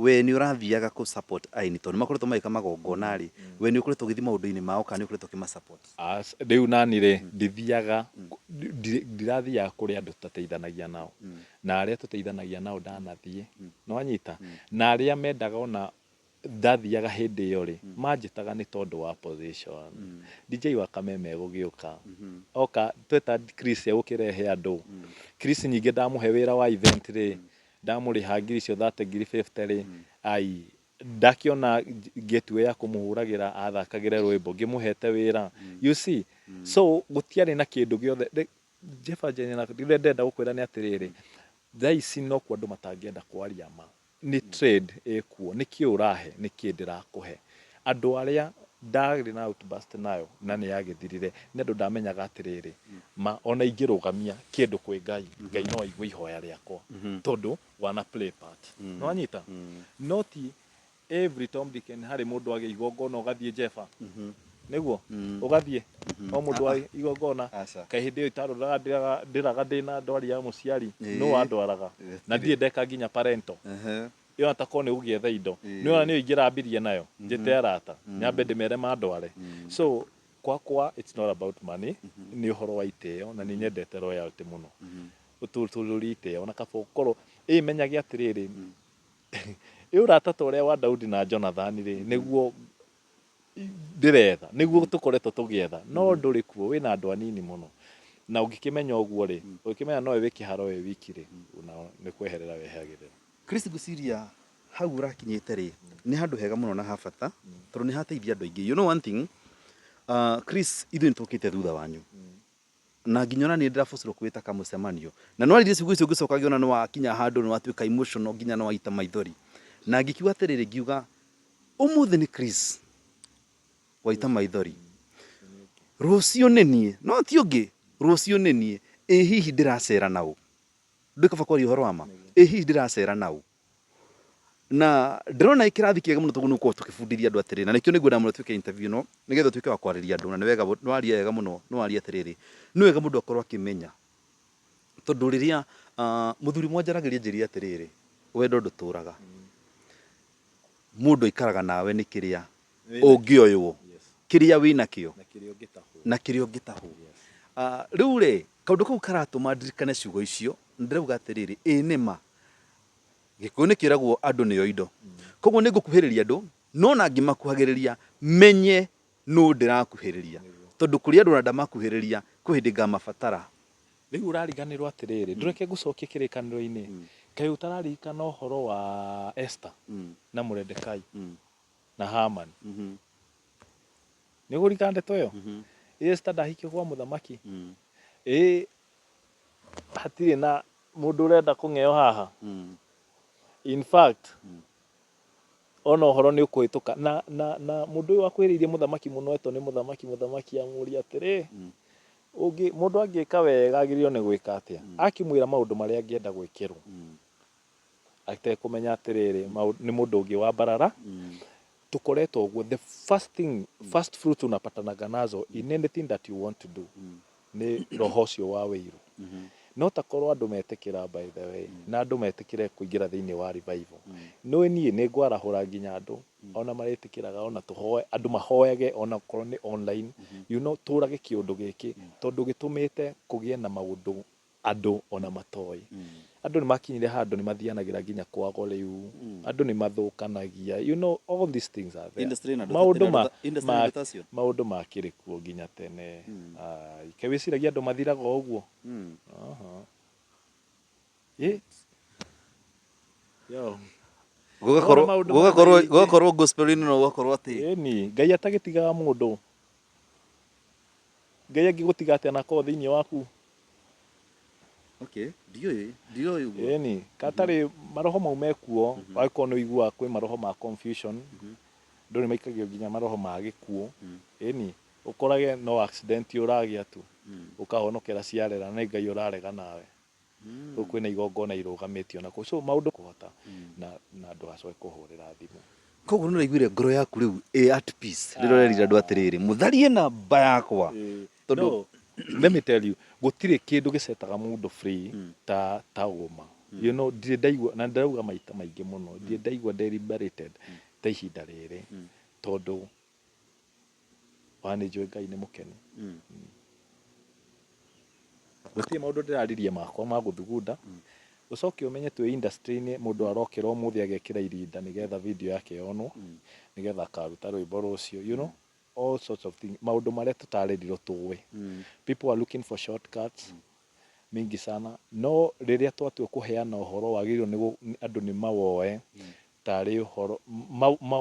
we nĩ ũrathiaga kũ support aini tondũ nĩ makoretwo magĩka magongona rĩ, we nĩ ũkoretwo ũgĩthiĩ maũndũ-inĩ mao kana nĩ ũkoretwo ũkĩma support? Rĩu nani rĩ, ndithiaga, ndirathiaga kũrĩ andũ tũtateithanagia nao, na arĩa tũteithanagia nao ndanathiĩ, nĩwanyita, na arĩa mendaga ona ndathiaga hĩndĩ ĩyo rĩ, manjĩtaga nĩ tondũ wa position. DJ wa Kameme egũgĩũka oka tweta Chris egũkĩrehe andũ. Chris nyingĩ ndamũhe wĩra wa event rĩ, ndamũrĩha ngiri icio 30, ngiri 50 rĩ, ai ndakĩona gateway ya kũmũhũragĩra athakagĩre rwĩmbo ngĩmũhete wĩra, you see? So gũtiarĩ na kĩndũ gĩothe. Jeff Njena, rĩrĩa ndĩrenda gũkwĩra nĩ atĩrĩrĩ, thaa ici nokuo andũ matangĩenda kwaria ma. Nĩ trade ĩkuo, nĩ kĩ ũrahe, nĩ kĩ ndĩrakũhe. Andũ arĩa ndarĩ na outburst nayo na nĩ yagĩthirire nĩ andũ ndamenyaga atĩrĩrĩ, ma ona ingĩrũgamia kĩndũ kwĩ Ngai, Ngai no aigue ihoya rĩakwa tondũ wana play part. Nĩwanyita? No ti every Tom, Dick and Harry. Mũndũ agĩa igongona ũgathiĩ Jeba, nĩguo ũgathiĩ o mũndũ wa igongona. Aca. Kaĩ hĩndĩ ĩyo itarũraga ndĩraga ndĩraga ndĩna ndwari ya mũciari, no wandwaraga na ndirĩ ndeka nginya parento ĩyo atakorwo nĩ gũgĩetha indo. Nĩ ona nĩyo ingĩrambirie nayo njĩte arata nyambe ndĩmere mandware. So kwakwa it's not about money, nĩ ũhoro wa itĩo, na nĩ nyendete royalty mũno, ũtũtũrũrie itĩo na kaba ũkorwo ĩ menyage atĩrĩrĩ, ĩ ũrata ta ũrĩa wa Daudi na Jonathan rĩ, nĩguo ndĩretha, nĩguo tũkoretwo tũgĩetha, no ndũrĩ kuo, wĩna andũ anini mũno. Na ũngĩkĩmenya ũguo rĩ, ũngĩkĩmenya nowe wĩ kĩharo wĩ wiki rĩ, ona nĩ kweherera wehagĩrĩra. Chris, ngwĩciria hau ũrakinyĩte rĩ, nĩ handũ hega mũno na ha bata tondũ nĩ hateithia andũ aingĩ. You know one thing, Chris, ithuĩ nĩ tũkĩte thutha wanyu na nginya ona niĩ ndĩrabocirwo kwĩta kamũcemanio na nĩ waririe ciugo icio, ngĩcoka ngĩona nĩ wakinya handũ nĩ watuĩka emotional nginya nĩ waita maithori, na ngĩkiuga atĩrĩrĩ, ngiuga ũmũthĩ nĩ Chris waita maithori, rũciũ nĩ niĩ, no ti ũngĩ, rũciũ nĩ niĩ. Ĩ hihi ndĩracera naũ? Ndũĩ kaba kwaria ũhoro wa ma. Ĩ hihi ndĩracera naũ? Na ndĩrona ĩ kĩrathi kĩega mũno tondũ nĩ gũkorwo tũkĩbundithia andũ atĩrĩrĩ, na nĩkĩo nĩngwenda mũno twĩke interview ĩno nĩgetha ũtuĩke wa kwarĩria andũ. Na nĩ wega, nĩ waria wega mũno, nĩ waria atĩrĩrĩ, nĩ wega mũndũ akorwo akĩmenya, tondũ rĩrĩa mũthuri ũmwe anjaragĩria anjĩrire atĩrĩrĩ, wendo ndũtũraga, mũndũ aikaraga nawe nĩ kĩrĩa ũngĩoywo, kĩrĩa wĩnakĩo na kĩrĩa ũngĩtahwo. Rĩu rĩ, kaũndũ kau karatũma ndirikane ciugo icio, ndĩrauga atĩrĩrĩ, ĩ nĩma Gĩkũyũ nĩ kĩragwo andũ nĩo indo. Koguo nĩ ngũkuhĩrĩria andũ, no na ngĩmakuhagĩrĩria menye nũ ndĩrakuhĩrĩria, tondũ kũrĩ andũ ona ndamakuhĩrĩria kwĩ hĩndĩ ngamabatara. Rĩu ũrariganĩrwo atĩrĩrĩ, ndũreke ngũcokie kĩrĩkanĩro-inĩ. Kaĩ ũtararirikana ũhoro wa Esther na Mũredekai na Haman? Nĩ ũkũririkana ndeto ĩyo? Esther ndahikio kwa mũthamaki. Ĩ hatirĩ na mũndũ ũrenda kũng'eo haha. In fact, ona ũhoro nĩ ũkũhĩtũka na mũndũ ũyũ wakuhĩrĩirie mũthamaki mũno etwo nĩ mũthamaki, mũthamaki amũria atĩrĩ, ũngĩ mũndũ angĩka wega agĩrĩirwo nĩ gwĩka atĩa? Akĩmwĩra maũndũ marĩa angĩenda gwĩkĩrwo atekũmenya atĩrĩrĩ, nĩ mũndũ ũngĩ wa mbarara. Tũkoretwo ũguo. The first thing, first fruit unapatanaga nazo in anything that you want to do nĩ roho ũcio wa wĩiru. No takorwo andũ metĩkĩra, by the way, na andũ metĩkĩre kũingĩra thĩinĩ wa revival, nĩ niĩ nĩ ngwarahũra nginya andũ ona marĩtĩkĩraga, ona tũhoe, andũ mahoyage ona korwo nĩ online, tũrage kĩũndũ gĩkĩ tondũ gĩtũmĩte kũgĩe na maũndũ andũ ona matoĩ. Andũ nĩ makinyire handũ nĩ mathianagĩra nginya kwago, rĩu andũ nĩ mathũkanagia. All these things are there. Industry na maũndũ ma industry ma na tacio. Maũndũ makĩrĩ kuo nginya tene. Ai, kaĩ wĩciragia andũ mathiraga o ũguo? Aha. Ĩ? Yo. Gũgakorwo Wona maũndũ gũgakorwo maya maingĩ. Gũgakorwo gospel-inĩ no gũgakorwo atĩ Ĩni Ngai atagĩtigaga mũndũ. Ngai angĩgũtiga atĩa na akorwo thĩinĩ waku? Okay, ndiũĩ, ndiũĩ ũguo. Ĩni, katarĩ maroho mau mekuo, wagĩkorwo nĩ ũiguaga kwĩ maroho ma confusion, andũ nĩ maikagio nginya maroho ma gĩkuũ. Ĩni, ũkorage no accident ũragĩa tu, ũkahonokera ciarera nĩ Ngai ũrarega nawe. Rĩu kwĩna igongona irũgamĩtio na kũu. So maũndũ kũhota na ndũgacoke kũhũrĩra thimũ. Koguo nĩ ũraiguire ngoro yaku rĩu ĩ at peace rĩrĩa ũrerire andũ atĩrĩrĩ, mũtharie namba yakwa. Tondũ No, let me tell you, gũtirĩ kĩndũ gĩcetaga mũndũ free ta ũma. Ndirĩ ndaigua, na ndĩrauga maita maingĩ mũno, ndirĩ ndaigua ndĩ liberated ta ihinda rĩrĩ, tondũ wa nĩ njũĩ Ngai nĩ mũkenu. Gũtirĩ maũndũ ndĩraririe makwa ma gũthugunda. Ũcoke ũmenye twĩ industry-inĩ, mũndũ arokĩra ũmũthĩ agekĩra irinda nĩgetha video yake yonwo, nĩgetha akaruta rwĩmbo rũcio, all sorts of things, maũndũ marĩa tũtarĩrirwo tũĩ. People are looking for shortcuts mingi sana, no rĩrĩa twatua kũheana ũhoro wagĩrĩirwo nĩ andũ nĩ mawoe tarĩ ũhoro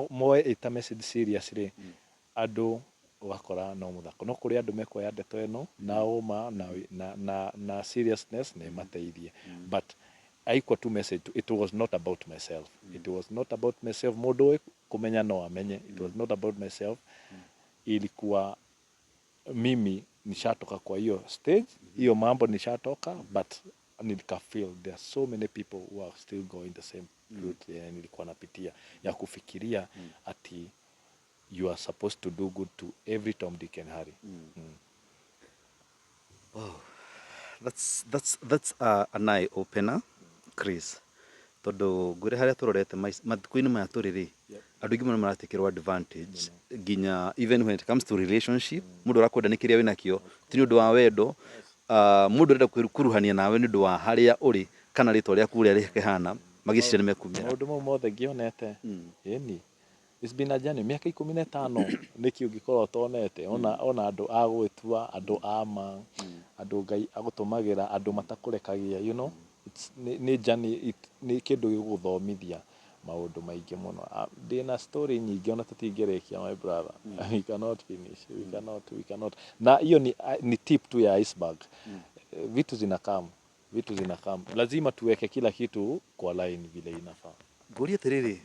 moe ĩta message seriously, andũ ũgakora no mũthako. No kũrĩ andũ mekuoya ndeto ĩno na ũma na seriousness na ĩmateithie. But haikuwa tu message, it was not about myself. It was not about myself. Mũndũ ũĩ kũmenya no amenye. It was not about myself. Ilikuwa mimi nishatoka kwa hiyo stage, hiyo mambo nishatoka, but nika feel there are so many people who are still going the same route yenye nilikuwa napitia ya kufikiria ati you are supposed to do good to every Tom, Dick and Harry. That's an eye opener, Chris. Tondũ ngwĩre harĩa tũrorete matukũ-inĩ maya tũrĩ rĩ, andũ aingĩ mũno maratekĩrwo advantage nginya even when it comes to relationship. Mũndũ ũrakwenda nĩ kĩrĩa wĩnakĩo, ti nĩ ũndũ wa wendo. Mũndũ ũrenda kwĩkuruhania nawe nĩ ũndũ wa harĩa ũrĩ kana rĩtwa rĩaku ũrĩa rĩkĩhana, magĩciria nĩ mekumĩra. Maũndũ mau mothe ngĩonete. Ĩni, it's been a journey, mĩaka 15, nĩkĩ ũngĩkorwo ũtonete ona andũ a gwĩtua andũ a ma, andũ Ngai agũtũmagĩra, andũ matakũrekagia. It's nĩ journey, nĩ kĩndũ gĩgũgũthomithia maũndũ maingĩ mũno. Ah, ndĩna story nyingĩ ona tũtingĩrĩkia, my brother. We cannot finish, we cannot. Na hiyo ni tip tu ya iceberg. Vitu zinakam, vitu zinakam, lazima tuweke kila kitu kwa line vile inafaa. Ngũrie atĩrĩrĩ,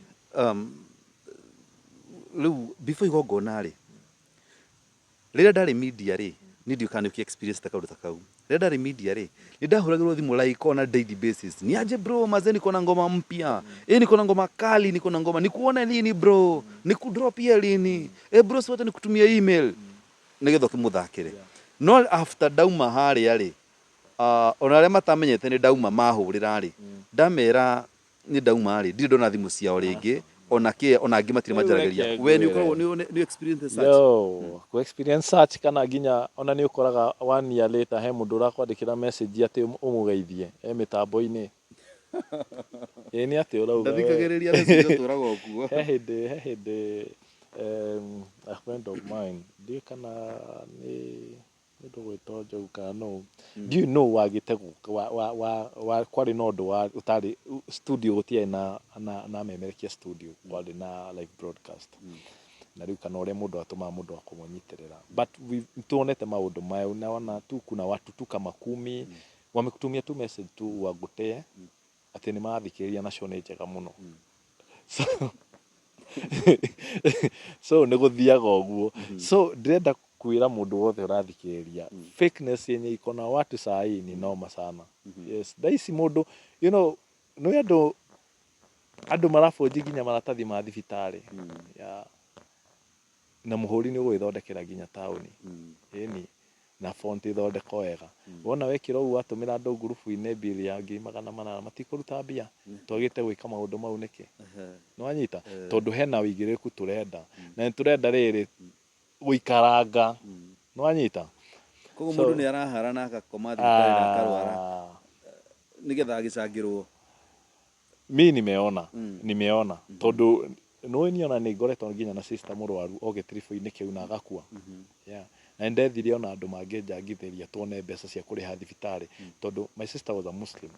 rĩu before igongona rĩ, rĩrĩa ndarĩ media rĩ, niĩ ndiũĩ kana nĩ ũkĩ experience ta kaũndũ ta kau. Rĩrĩa ndarĩ media rĩ, nĩ ndahũragĩrwo thimũ like on a daily basis: "Niaje bro, mazee, niko na ngoma mpya, niko na ngoma kali, niko na ngoma, nikuone lini bro, nikudropie lini, bro, si wacha nikutumie email nĩgetha ũkĩmũthakĩre." No after ndauma harĩa rĩ, ona arĩa matamenyete nĩ ndauma mahũrĩra rĩ, ndamera nĩ ndauma rĩ, ndirĩ ndona thimũ ciao rĩngĩ, ona kĩ, ona angĩ matirĩ Rĩu manjaragĩria. Reke We nĩ ngwĩre. ũkoragwo nĩ experience such? Yo, ku experience such, kana nginya ona nĩ ũkoraga one year later he mũndũ ũrakwandĩkĩra message atĩ ũmũgeithie e mĩtambo-inĩ. Ĩ nĩ atĩ ũrauga we? Ndathikagĩrĩria message, ũtũraga ũkuo. He hĩndĩ a friend of mine, ndiũĩ kana nĩ mũndũ gwĩtwo Njogu kana nũ, ndiũĩ nũ wagĩte gũka wa kwarĩ na ũndũ wa ũtarĩ studio, gũtiarĩ na memerekia studio, kwarĩ na live broadcast, na rĩu kana ũrĩa mũndũ atũmaga mũndũ wa kũmũnyitĩrĩra, but tuonete maũndũ maya, unaona tu kuna watu tu kama 10 wamekutumia tu message tu wagutee atĩ nĩ marathikĩrĩria na show nĩ njega mũno. So nĩ gũthiaga ũguo. So ndĩrenda kwĩra mũndũ wothe ũrathikĩrĩria, fakeness yenye iko na watu saa hii ni noma sana. Yes, thaa ici mũndũ nĩ andũ marabũnji nginya maratathi ma thibitarĩ ya na mũhũri nĩ ũgwĩthondekera nginya taũni, ĩni, na font ĩthondekwo wega. Wona wekĩra ũguo, watũmĩra andũ ngurubu-inĩ bill ya 800,000, matikũruta mbia. Twagĩte gwĩka maũndũ mau nĩkĩ? Nĩwanyita? Tondũ hena ũigĩrĩrĩku tũrenda, na nĩ tũrenda rĩrĩ gũikaranga, nĩwanyita? Koguo So- mũndũ nĩ arahara na agakoma thibitarĩ na akarwara Ah, nĩgetha agĩcangĩrwo. Mi nimeona, nimeona, tondũ nĩũĩ niĩ ona nĩ ngoretwo nginya na sister mũrwaru o gĩtiribũ-inĩ kĩu na agakua. Yeah. Na nĩndethire ona andũ mangĩnjangithĩria tuone mbeca cia kũrĩha thibitarĩ, tondũ my sister was a Muslim.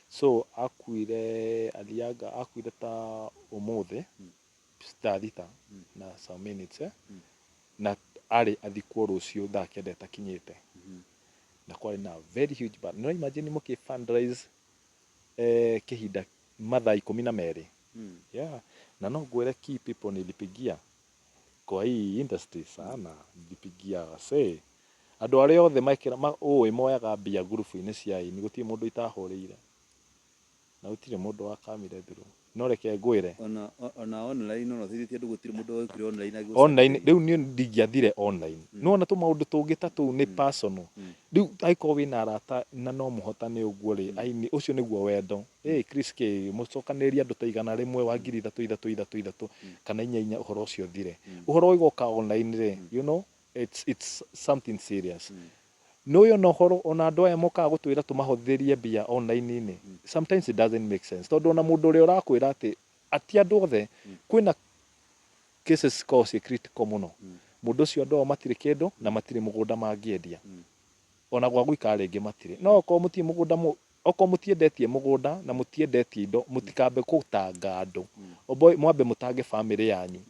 So akuire, aliaga, akuire ta ũmũthĩ thaa 6 na some minutes, eh? Na Arĩ athikwo rũciũ thaa 9 ĩtakinyĩte, na kwarĩ na very huge band. No imagine mũkĩ fundraise kĩhinda mathaa 12. Yeah. Na no ngwĩre key people nilipigia kwa hii industry sana, nilipigia wasee, andũ arĩa othe mekĩra ũĩ moyaga mbia ngurubu-inĩ cia aini, gũtirĩ mũndũ itahũrĩire na gũtirĩ mũndũ wakamire through. No reke ngwĩre, Ona online, ona ũteithĩtie andũ, gũtirĩ mũndũ wokire online agĩgũcokeria. Online rĩu niĩ ndingĩathire online. Nĩwona tũmaũndũ tũngĩ ta tũu nĩ personal. Rĩu angĩkorwo wĩna arata na no mũhotane ũguo rĩ, aini ũcio nĩguo wendo. Ĩ Chris, kĩ mũcokanĩrĩrie andũ ta 100 wa 3000 3 3 3 kana 4 4, ũhoro ũcio ũthire. Ũhoro ũgĩgoka online rĩ, it's something serious. Nĩ ona ũhoro ona andũ aya mokaga gũtwĩra tũmahothĩrie mbia online-inĩ, sometimes it doesn't make sense, tondũ ona mũndũ ũrĩa ũrakwĩra atĩ ati andũ othe, kwĩna cases cikoragwo ciĩ critical mũno. Mũndũ ũcio andũ ao matirĩ kĩndũ na matirĩ mũgũnda mangĩendia, ona gwa gũikara rĩngĩ matirĩ. No okorwo mũtirĩ mũgũnda, okorwo mũtiendetie mũgũnda na mũtiendetie indo, mũtikambe gũtanga andũ. Oboy, mwambe mũtange family yanyu.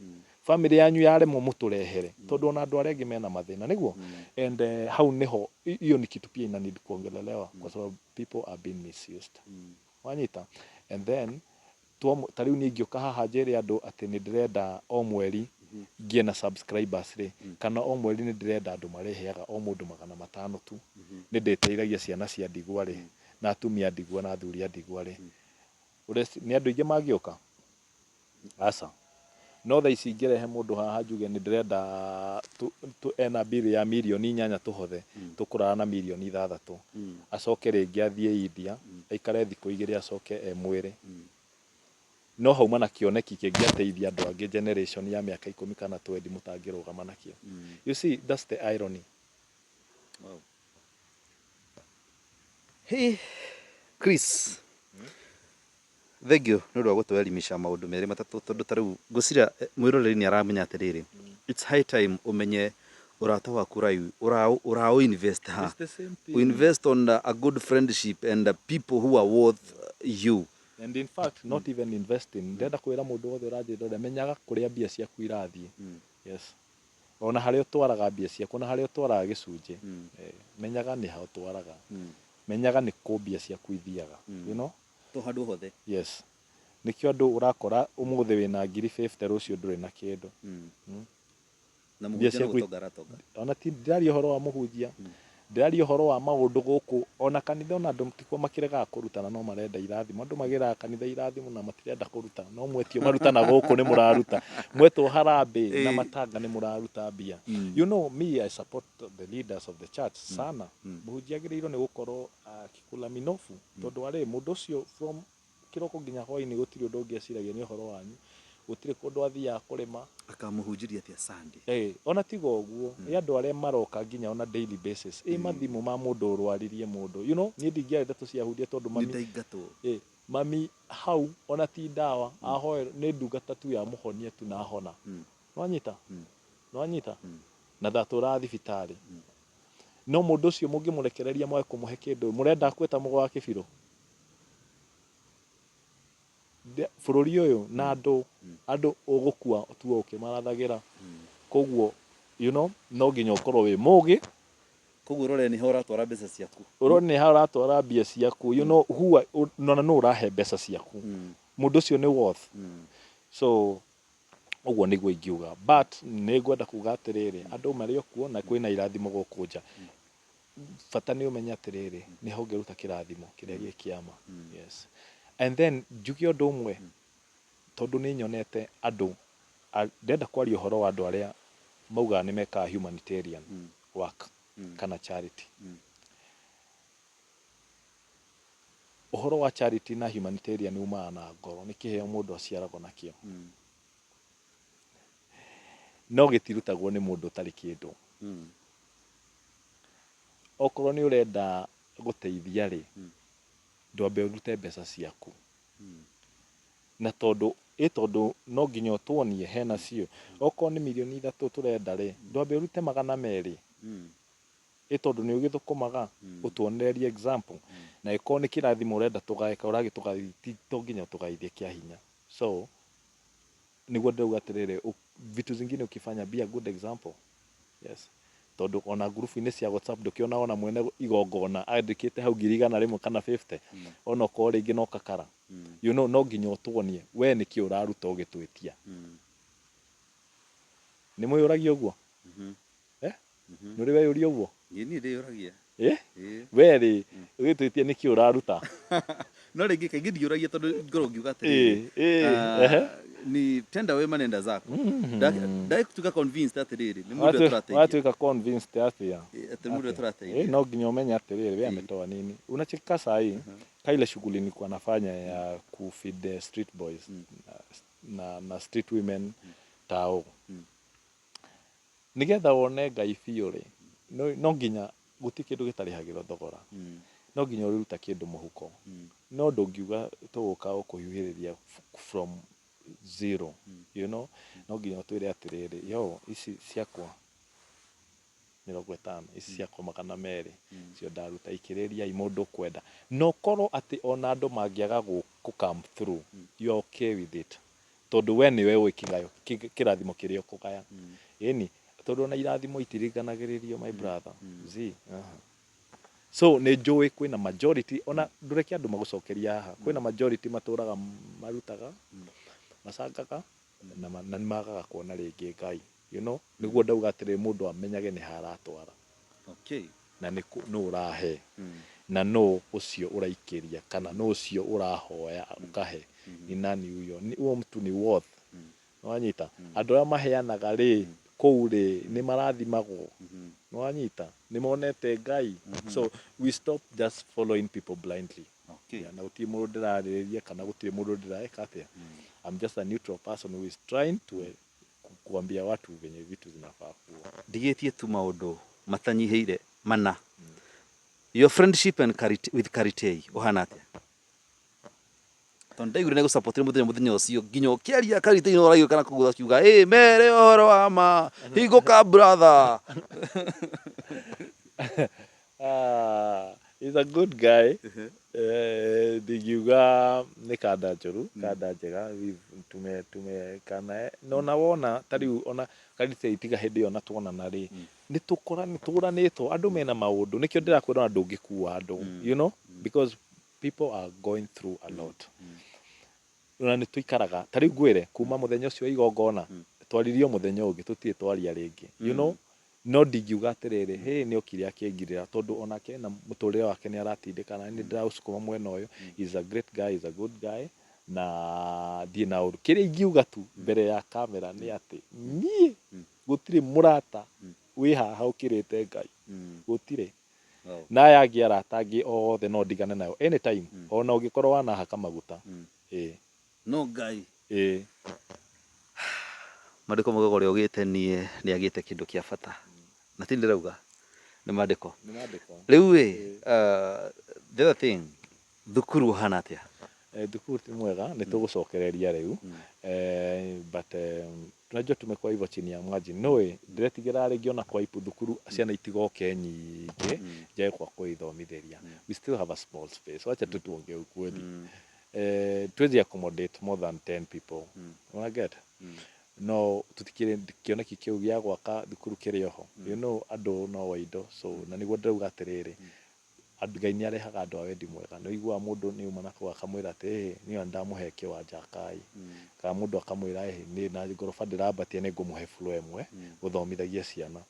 Family yanyu yaremwo, mũtũrehere, tondũ ona andũ arĩa angĩ mena mathĩna nĩguo. And hau nĩho hiyo ni kitu pia ina need kuongelelewa, kwa sababu people are being misused. Wanyita? And then ta rĩu niĩ ingĩũka haha njĩre andũ atĩ nĩ ndĩrenda o mweri ngĩe na subscribers rĩ, kana o mweri nĩ ndĩrenda andũ marĩheaga o mũndũ 500 tu, nĩ ndĩteithagia ciana cia ndigwa rĩ, na atumia a ndigwa na athuri a ndigwa rĩ, nĩ andũ aingĩ mangĩũka? Aca. No thaa ici ingĩrehe mũndũ haha njuge nĩ ndĩrenda ena mbirũ ya mirioni 8 tũhothe, tũkũrara na mirioni 6, acoke rĩngĩ athiĩ India aikare thikũ 2, acoke e mwĩrĩ, no hauma na kĩoneki kĩngĩateithia andũ angĩ generation ya mĩaka 10 kana 20 mũtangĩrũgama nakĩo. You see, that's the irony. Wow. Hey, Chris. Thank you nĩ ũndũ wa gũtũelimisha maũndũ merĩ matatũ, tondũ ta rĩu ngwĩciria mwĩroreri nĩ aramenya atĩrĩrĩ, it's high time ũmenye ũrata waku ũraũ invest ha. It's the same thing. We invest on a good friendship and people who are worth you. And in fact, not even investing, ndĩrenda kwĩra mũndũ wothe ũranjĩrora, menyaga kũrĩa mbia ciaku irathiĩ. Yes, ona harĩa ũtwaraga mbia ciaku, ona harĩa ũtwaraga gĩcunjĩ, menyaga nĩ ha ũtwaraga, menyaga nĩ kũ mbia ciaku ithiaga. To handũ hothe. Yes, nĩkĩo andũ ũrakora ũmũthĩ wĩna 50,000, rũciũ ndũrĩ na kĩndũ. Na Mbia mũhunjia no ciaku gũtonga aratonga. Ona ti ndĩraria ũhoro wa mũhunjia, ndĩraria ũhoro wa maũndũ gũkũ ona kanitha, ona andũ tikuo makĩregaga kũrutana, no marenda irathimo. Andũ magĩraga kanitha irathimo na matirenda kũruta, no mwetio maruta na gũkũ nĩ mũraruta, mwetwo harambĩ na matanga nĩ mũraruta mbia. Me, I support the leaders of the church sana. Mũhunjia agĩrĩirwo nĩ gũkorwo akĩkula minofu, tondũ arĩ mũndũ ũcio from kĩroko nginya hwainĩ gũtirĩ ũndũ ũngĩ eciragia nĩ ũhoro wanyu, gũtirĩ kũndũ athiaga kũrĩma. Akamũhunjĩria atĩa Sunday? Ona tiga ũguo, ĩ andũ arĩa maroka nginya on a daily basis, ĩ mathimũ ma mũndũ ũrwaririe mũndũ, niĩ ndingĩarĩ ndeto cia hunjia tondũ Nĩ mami ndaingatwo. Mami hau ona ti ndawa ahoe, nĩ ndungata tu ya mũhonia tu na ahona. Nĩwanyita? Nĩwanyita? Na ndatũraga thibitarĩ, no mũndũ ũcio mũngĩmũrekereria mwage kũmũhe kĩndũ, mũrenda akue ta mũgo wa kĩbirũ. Bũrũri ũyũ na andũ ũgũkua tuo ũkĩmarathagĩra. Koguo no nginya ũkorwo wĩ mũgĩ. Koguo ũrore nĩho ũratwara mbeca ciaku. Ũrore nĩ ha ũratwara mbia ciaku, who nona nũ ũrahe mbeca ciaku, mũndũ ũcio nĩ worth. So ũguo nĩguo ingiuga, but nĩ ngwenda kuga atĩrĩrĩ, andũ marĩ o kuo na kwĩna irathimo gũkũ nja. Bata nĩ ũmenye atĩrĩrĩ, nĩho ũngĩruta kĩrathimo kĩrĩa gĩ kĩama. Yes, and then njuge ũndũ ũmwe, tondũ nĩ nyonete andũ ndĩrenda kwaria ũhoro wa andũ arĩa maugaga nĩ mekaga humanitarian work kana charity. Ũhoro wa charity na humanitarian umaga na ngoro, nĩ kĩheo mũndũ aciaragwo nakĩo, no gĩtirutagwo nĩ mũndũ ũtarĩ kĩndũ. Okorwo nĩ ũrenda gũteithia rĩ, ndwambe ũrute mbeca ciaku, na tondũ ĩ tondũ no nginya ũtuonie hena cio. Okorwo nĩ mirioni 3 tũrenda rĩ, ndwambe ũrute 200, ĩ tondũ nĩ ũgĩthũkũmaga, ũtuonererie example. Na ĩkorwo nĩ kĩrathimo ũrenda tũgaĩka, ũragĩtũgaithia, ti to nginya ũtũgaithie kĩa hinya. So nĩguo ndĩrauga atĩrĩrĩ, vitu zingine ukifanya, be a good example. Yes, tondũ ona ngurubu-inĩ cia WhatsApp ndũkĩona ona mwene igongona andĩkĩte hau 100,000 kana 50, ona okorwo rĩngĩ no kakara. No nginya ũtuonie we nĩkĩ ũraruta ũgĩtwĩtia. Nĩ mwĩyũragia ũguo? Eh? Nĩ ũrĩ weyũria ũguo? Niĩ ndĩyũragia. Eh? Ĩĩ. We rĩ, ũgĩtwĩtia nĩkĩ ũraruta? No rĩngĩ kaingĩ ndiũragia tondũ ngorwo ngiuga atĩrĩrĩ, Ĩĩ, ehe. Ni tenda wema nenda zako. Ndagĩtuĩka convinced atĩrĩrĩ, nĩ mũndũ ũrĩa tũrateithia. Watuĩka convinced atĩa? Ĩĩ, atĩ mũndũ ũrĩa Ĩĩ, tũrateithia. No nginya ũmenye atĩrĩrĩ, we ametoa nini. Unacheka sahi, ka ile shughuli nilikuwa nafanya ya kufeed the street boys na street women tao. Nigetha wone Ngai biũ rĩ, no nginya gũtirĩ kĩndũ gĩtarĩhagĩrwo thogora. No nginya ũrĩruta kĩndũ mũhuko. No ndũngiuga tũgũka gũkũhiũhĩrĩria from zero. No nginya ũtwĩre atĩrĩrĩ, yo ici ciakwa 50, ici ciakwa 200, cio ndaruta, ikĩrĩriai mũndũ ũkwenda. Na ũkorwo atĩ ona andũ mangĩaga gũ come through, you are okay with it. Tondũ we nĩwe ũĩ kĩgayo, kĩrathimo kĩrĩa ũkũgaya. Ĩni, tondũ ona irathimo itiringanagĩrĩrio, my brother. Zi. Aha. So nĩ njũĩ kwĩna majority, ona ndũreke andũ magũcokeria haha, kwĩna majority matũraga marutaga, macangaga, na nĩ magaga kuona rĩngĩ Ngai. Nĩguo ndauga atĩrĩrĩ, mũndũ amenyage nĩ ha aratwara. Na nĩ nũ ũrahe. Na nũ ũcio ũraikĩria kana nũ ũcio ũrahoya ũkahe. Ni nani huyo? Ni huo mtu ni worth. Nĩwanyita? Andũ arĩa maheanaga rĩ, kũu rĩ, nĩ marathimagwo. Nĩwanyita? Nĩ monete Ngai. So we stop just following people blindly. Yeah, na gũtirĩ mũndũ ndĩrarĩrĩria kana gũtirĩ mũndũ ndĩraĩka atĩa. I'm just a neutral person who is trying to kuambia watu venye vitu zinafaa kuwa. Ndigĩtie tu maũndũ matanyihĩire mana. Your friendship and with Karitei ũhana atĩa? Tondũ ndaiguire nĩ gũsupportire mũthenya ũcio nginya ũkĩaria Karitei no ũraigua kana kũgũtha akiuga ĩ mere ũhoro wa ma, hingũka brother. Ah, he's a good guy. Ndingiuga nĩ kanda njũru, kanda njega, tume naye. No na wona ta rĩu ona Karitei tiga hĩndĩ ĩyo na tuonana rĩ, nĩ tũranĩtwo, andũ mena maũndũ, nĩkĩo ndĩrakwĩra ona ndũngĩkua andũ, because people are going through a lot. Na nĩ tũikaraga, ta rĩu ngwĩre, kuma mũthenya ũcio wa igongona, twaririo mũthenya ũngĩ, tũtirĩ twaria rĩngĩ. No ndingiuga atĩrĩrĩ, hĩ nĩ okire akĩngirĩra, tondũ onake na mũtũrĩre wake nĩ aratindĩka, na nĩ ndĩraũcukuma mwena ũyũ. He's a great guy, he's a good guy, na ndirĩ na ũru. Kĩrĩa ingiuga tu mbere ya kamera nĩ atĩ niĩ gũtirĩ mũrata wĩ haha ũkĩrĩte Ngai. Gũtirĩ. Na aya angĩ arata angĩ othe no ndigane nayo anytime, ona ũngĩkorwo wanahaka maguta. Ĩĩ. No Ngai. Ĩĩ. Maandĩko maugaga ũrĩa ũgĩte niĩ nĩ agĩte kĩndũ kĩa bata. Na ti ndĩrauga, nĩ maandĩko. Nĩ maandĩko. Rĩu ĩ, the other thing, thukuru ũhana atĩa? Thukuru ti mwega, nĩ tũgũcokereria rĩu. But tunajua tumekuwa hivyo chini ya maji. No ĩ, ndĩretigĩra rĩngĩ ona kwa ipu thukuru ciana itigoke nyingĩ njage kwa kũithomithĩria. We still have a small space. Wacha tu tuongee ukweli. Tuwezi accommodate more than 10 people. Una get? No tutikĩrĩ kĩoneki kĩu gĩa gwaka thukuru kĩrĩ oho. Andũ no waindo, so na nĩguo ndĩrauga atĩrĩrĩ, andũ Ngai nĩ arehaga andũ a wendi mwega. Nĩ ũiguaga mũndũ nĩ uma na kũu akamwĩra atĩ ĩhĩ niĩ ona ndamũhe kĩwanja akai. Kana mũndũ akamwĩra ĩhĩ niĩ na ngoroba ndĩrambatia nĩ ngũmũhe floor ĩmwe gũthomithagia ciana.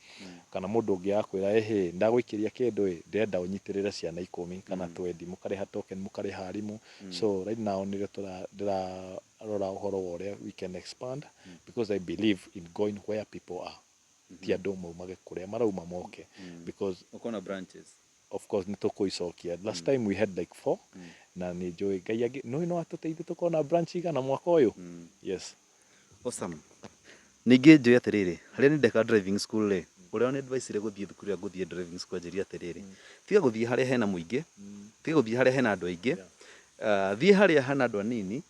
Kana mũndũ ũngĩ agakwĩra ĩhĩ ndagũikĩria kĩndũ ĩ ndĩrenda ũnyitĩrĩre ciana 10 kana 20, mũkarĩha token, mũkarĩha arimũ. So right now nĩrĩo ndĩrarora ũhoro wa ũrĩa we can expand, because I believe in going where people are. Ti andũ maumage kũrĩa marauma moke, because Ũkona branches. Of course nĩ tũkũicokia. Last time we had like 4, na nĩ njũĩ Ngai angĩ no atũteithie tũkona branch igana mwaka ũyũ. Yes. Awesome. Ningĩ njũĩ atĩrĩrĩ, harĩa nĩ ndeka driving school rĩ, ũrĩa nĩ advice gũthiĩ thukuru ya gũthiĩ driving school anjĩrire atĩrĩrĩ, tiga gũthiĩ harĩa hena mũingĩ, tiga gũthiĩ harĩa hena andũ aingĩ, thiĩ harĩa hena andũ anini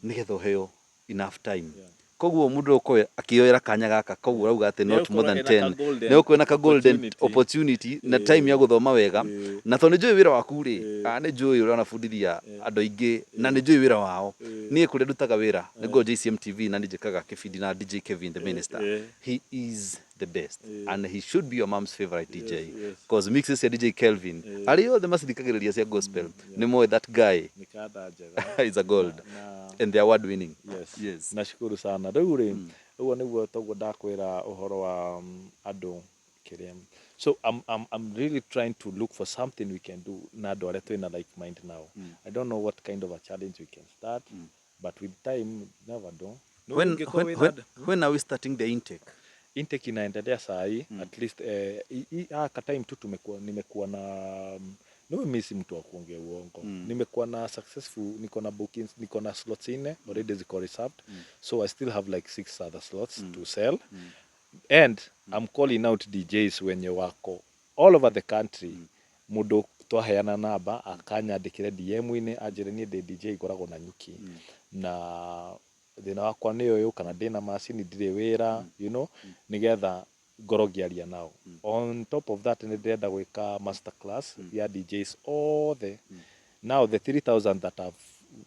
nĩgetha ũheo enough time. Koguo mũndũ ũkorwo akĩoera kanya gaka, koguo ũrauga atĩ not more than 10, nĩ ũkuona ka golden opportunity na time ya gũthoma wega. Na tondũ nĩ njũĩ wĩra waku rĩ, nĩ njũĩ ũrĩa ũnabundithia andũ aingĩ na nĩ njũĩ wĩra wao. Niĩ kũrĩa ndutaga wĩra nĩ ngoragwo JCM TV na nĩ njĩkaga kĩbindi na DJ Kevin the Minister. He is the best, and he should be your mom's favorite DJ, Yes. 'cause mixes cia DJ Kelvin, arĩa othe macithikagĩrĩria cia gospel nĩ moĩ that guy Nĩ kanda njega. is a gold Na and they are award winning. Yes. Nashukuru sana. Rĩu rĩ, ũguo nĩguo toguo ndakwĩra ũhoro wa andũ kĩrĩa. So I'm really trying to look for something we can do na andũ arĩa twĩna like mind now. I don't know what kind of a challenge we can start, but with time, never know. No, ũngĩkorwo wĩna When are we starting the intake? Intake inaendelea saa hii. At least aka time tu tumekuwa, nimekuwa na no, mimi si mtu wa kuongea uongo. Nimekuwa na successful, niko na bookings, niko na slots nne already ziko reserved. So I still have like six other slots to sell, and I'm calling out DJs wenye wako all over the country. Mũndũ twaheana namba akanyandĩkĩre DM-inĩ anjĩre, "Niĩ ndĩ DJ ngoragwo na nyuki na thĩna wakwa nĩ ũyũ, kana ndĩna macini, ndirĩ wĩra, nĩgetha ngorwo ngĩaria nao." On top of that, nĩ ndĩrenda gwĩka master class ya DJs othe. Now the 3000 that I've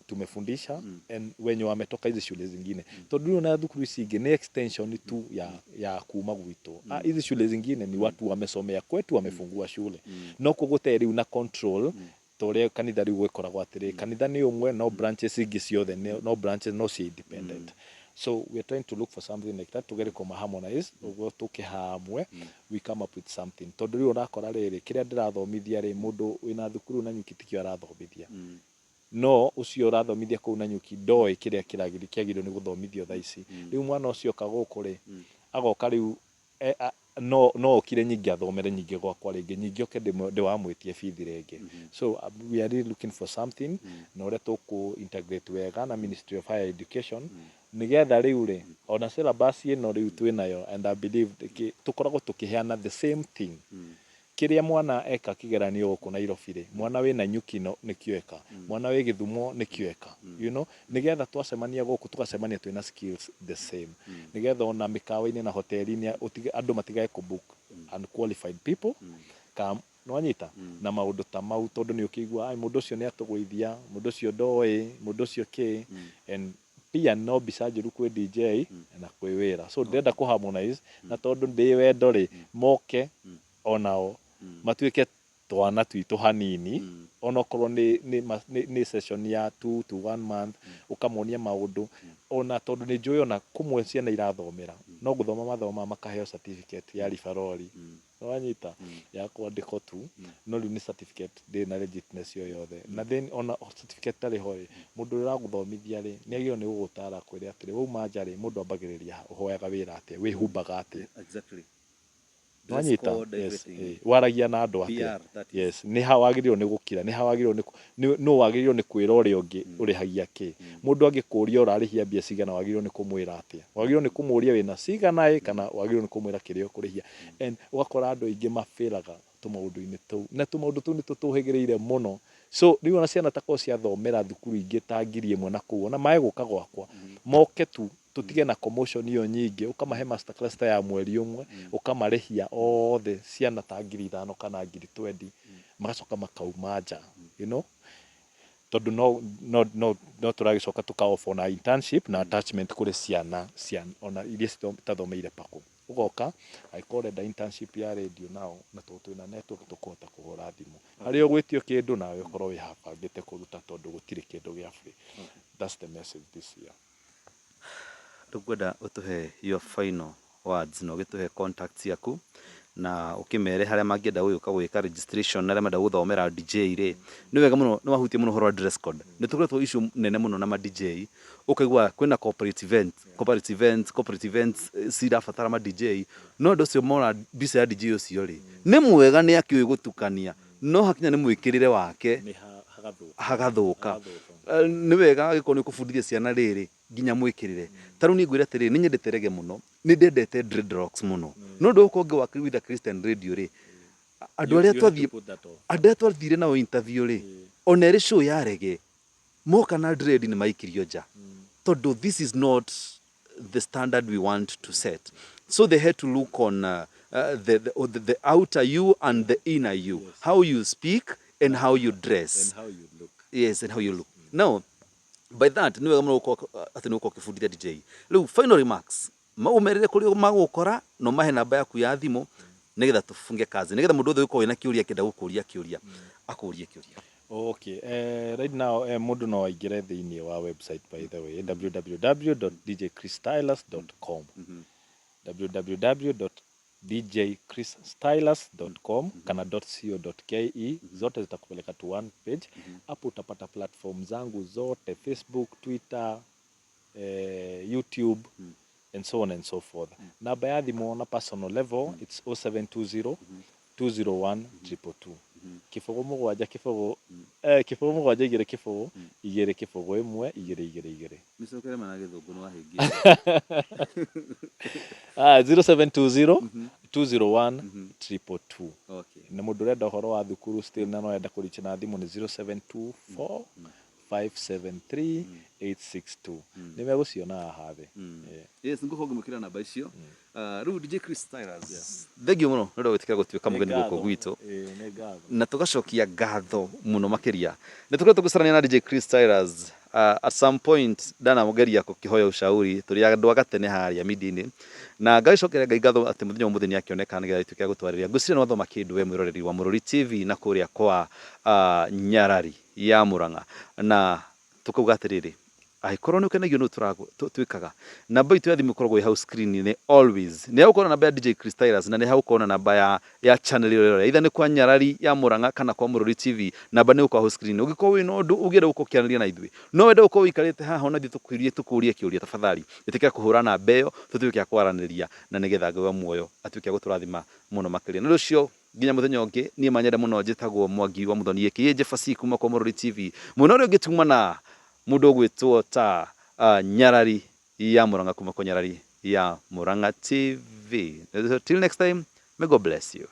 tumefundisha and wenye wametoka hizi shule zingine, tondũ rĩu na thukuru ici ingĩ nĩ extension tu ya kuma gwitũ. Ah, hizi shule zingine ni watu wamesomea kwetu wamefungua shule, no koguo gũtarĩ rĩu na control ta ũrĩa kanitha rĩu gwĩkoragwo atĩrĩ, kanitha nĩ ũmwe no branches ingĩ ciothe no branches no cia independent. So we are trying to look for something like that, tũgerie kũma harmonize ũguo tũkĩhamwe, we come up with something, tondũ rĩu ũrakora rĩrĩ, kĩrĩa ndĩrathomithia rĩ, mũndũ wĩna thukuru na nyuki tikĩo arathomithia, no ũcio ũrathomithia kũu na nyuki ndoĩ kĩrĩa kĩagĩrĩirwo nĩ gũthomithio thaa ici. Rĩu mwana ũcio oka gũkũ rĩ, agoka rĩu no okire nyingĩ athomere nyingĩ gwakwa rĩngĩ, nyingĩ oke ndĩwamwĩtie bithi rĩngĩ. So we are really looking for something na ũrĩa tũkũ integrate wega na Ministry of Higher Education, nĩgetha rĩu rĩ, ona syllabus ĩno rĩu twĩnayo, and I believe tũkoragwo tũkĩheana the same thing. Kĩrĩa mwana eka kĩgeranio gũkũ Nairobi rĩ, mwana wĩna nyuki no nĩkĩo eka, mwana wĩ Gĩthumo nĩkĩo eka, nĩgetha twacemania gũkũ tũgacemania twĩna skills the same, nĩgetha ona mĩkawa-inĩ na hoteli-inĩ andũ matigage kũ book unqualified people ka nĩwanyita na maũndũ ta mau, tondũ nĩ ũkĩigua ai mũndũ ũcio nĩ atũgũithia, mũndũ ũcio ndoĩ, mũndũ ũcio kĩ. And pia no mbica njũru kwĩ DJ na kwĩ wĩra. So ndĩrenda kũ harmonize, na tondũ ndĩ wendo rĩ, moke onao matuĩke twana twitũ hanini, onokorwo nĩ session ya 2 to 1 month, ũkamonia maũndũ, ona tondũ nĩ njũĩ ona kũmwe ciana irathomera no gũthoma mathoma makaheo certificate ya ribarori, nĩwanyita, ya kwandĩkwo tu, no rĩu nĩ certificate ndĩrĩ na legitness yo yothe. Na then ona certificate tarĩ ho rĩ, mũndũ ũrĩa ũragũthomithia rĩ, nĩ agĩrĩirwo nĩ gũgũtara kwĩre atĩrĩ, wauma nja rĩ, mũndũ ambagĩrĩria ha, ũhoyaga wĩra atĩa, wĩhumbaga atĩa? Nĩwanyita? Yes, waragia na andũ atĩa? PR, that is. Yes, nĩ ha wagĩrĩirwo nĩ gũkira, nĩ ha wagĩrĩirwo nĩ nũ wagĩrĩirwo nĩ kwĩra ũrĩa ũngĩ ũrĩhagia kĩ. Mũndũ angĩkũria ũrarĩhia mbia cigana, wagĩrĩirwo nĩ kũmwĩra atĩa? Wagĩrĩirwo nĩ kũmũria wĩna cigana ĩ, kana wagĩrĩirwo nĩ kũmwĩra kĩrĩa ũkũrĩhia? And ũgakora andũ aingĩ mabĩraga tũmaũndũ-inĩ tũu, na tũmaũndũ tũu nĩ tũtũhĩgĩrĩire mũno. So rĩu ona ciana ta korwo ciathomera thukuru ingĩ ta 1000 na kũu, ona mae gũka gwakwa moke tu tũtige na commotion ĩyo nyingĩ, ũkamahe master class ta ya mweri ũmwe, ũkamarĩhia othe ciana ta 5000 kana 20,000, magacoka makauma nja, tondũ no tũragĩcoka tũka offer na internship na attachment kũrĩ ciana ona iria citathomeire pako. Ũgoka angĩkorwo ũrenda internship ya radio nao, na tondũ twĩna network tũkũhota kũhũra thimũ harĩa ũgwĩtio kĩndũ, nawe ũkorwo wĩbangĩte kũruta, tondũ gũtirĩ kĩndũ gĩa free. That's the message this year. Tũkwenda ũtũhe your final words na ũgĩtũhe contact ciaku na ũkĩmere harĩa mangĩenda gũgĩũka gwĩka registration na arĩa marenda gũthomera DJ rĩ. Nĩ wega mũno nĩ wahutia mũno ũhoro wa dress code. Nĩ tũkoretwo issue nene mũno na ma DJ, ũkaigua kwĩna corporate event, corporate events, corporate events cirabatara ma DJ, no andũ acio mona mbica ya DJ ũcio rĩ, nĩ mwega, nĩ akĩũĩ gũtukania, no hakinya nĩ mwĩkĩrĩre wake nĩ hagathũka. Hagathũka. Hagathũka. Nĩ wega angĩkorwo nĩ ũkũbundithia ciana rĩrĩ nginya mwĩkĩrĩre. Ta rĩu niĩ ngwĩre atĩrĩrĩ, nĩ nyendete reggae mũno, nĩ ndendete dreadlocks mũno, no ũndũ ũkorwo ngĩ with a Christian radio rĩ, andũ arĩa twathiĩ, andũ arĩa twathire nao interview rĩ, ona ĩrĩ show ya reggae, moka na dread nĩ maikirio nja, tondũ this is not the standard we want to set. So they had to look on the outer you and the inner you, how you speak and how you dress and how you look. Yes, and how you look. Now by that nĩ wega mũno gũkorwo atĩ nĩ ũkorwo ũkĩbundithia DJ. Rĩu final remarks Ũmerĩre kũrĩa magũgũkora na ũmahe namba yaku ya thimũ nĩgetha tũfunge kazi, nĩgetha mũndũ wothe ũgĩkorwo wĩna kĩũria akĩenda gũkũria kĩũria akũrie kĩũria. Okay, right now mũndũ no aingĩre thĩinĩ wa website, by the way, www.djchrisstylus.com, www.djchrisstylus.com kana .co.ke, zote zitakupeleka to one page. Hapo utapata platform zangu zote, Facebook, Twitter, YouTube and so on and so forth. Namba ya thimũ on a personal level, it's 0720 201 222, 0 7 0, 0 7 2 0 2 0 1 2 2 2. Mĩcokere mana gĩthũngũ nĩ wahĩngĩca. Ah, 0720 201 222. Na mũndũ ũrenda ũhoro wa thukuru still na no enda kũricha na thimũ nĩ 0724 573 862. Nĩ megũciona haha thĩ. Yeah. Yes, ngũkorwo ngĩmũkĩra namba icio. Ah, rĩu DJ Chris Stylus, thank you mũno nĩ ũndũ wa gwĩtĩkĩra gũtuĩka mũgeni gũkũ gwitũ. Ĩĩ, nĩ ngatho. Na tũgacokia ngatho mũno makĩria. Nĩ tũkoretwo tũgĩcarania na DJ Chris Stylus. At some point ndanageria gũkĩhoya ushauri tũrĩ andũ a gatene harĩa media-inĩ, na ngagĩcokeria Ngai ngatho atĩ mũthenya ũmũthĩ nĩ akĩoneka nĩgetha ituĩke ya gũtwarĩria. Ngwĩciria nĩ wathoma kĩndũ we mwĩroreri wa Mũrori TV na kũrĩa kwa Nyarari ya Mũrang'a, na tũkauga atĩrĩrĩ, angĩkorwo nĩ ũkenagio nĩ twĩkaga, namba itũ ya thimũ ĩkoragwo ĩ hau screen-inĩ always. Nĩ hagũkorwo na namba ya DJ Chris Stylus na nĩ hagũkorwo na namba ya channel ĩyo ĩrorera, either nĩ kwa Nyarari ya Mũrang'a kana kwa Mũrori TV, namba nĩ ĩgũkorwo hau screen. Ũngĩkorwo wĩna ũndũ ũngĩenda gũkorwo ũkĩaranĩria na ithuĩ, no wende gũkorwo ũikarĩte haha ona ithuĩ tũkũrie kĩũria, tafadhali ĩtĩkĩra kũhũra namba ĩyo tũtuĩke a kwaranĩria, na nĩgetha Ngai wa muoyo atuĩke a gũtũrathima mũno makĩria. Nĩ ũndũ ũcio, nginya mũthenya ũngĩ, niĩ manyende mũno, njĩtagwo Mwangi wa Mũthoni aka Jefasi kuma kwa Mũrori TV. Mwena ũrĩa ũngĩ tuma na mũndũ ũgwĩtwo ta Nyarari ya Mũrang'a kuma kwa Nyarari ya Mũrang'a TV. Till next time, may God bless you.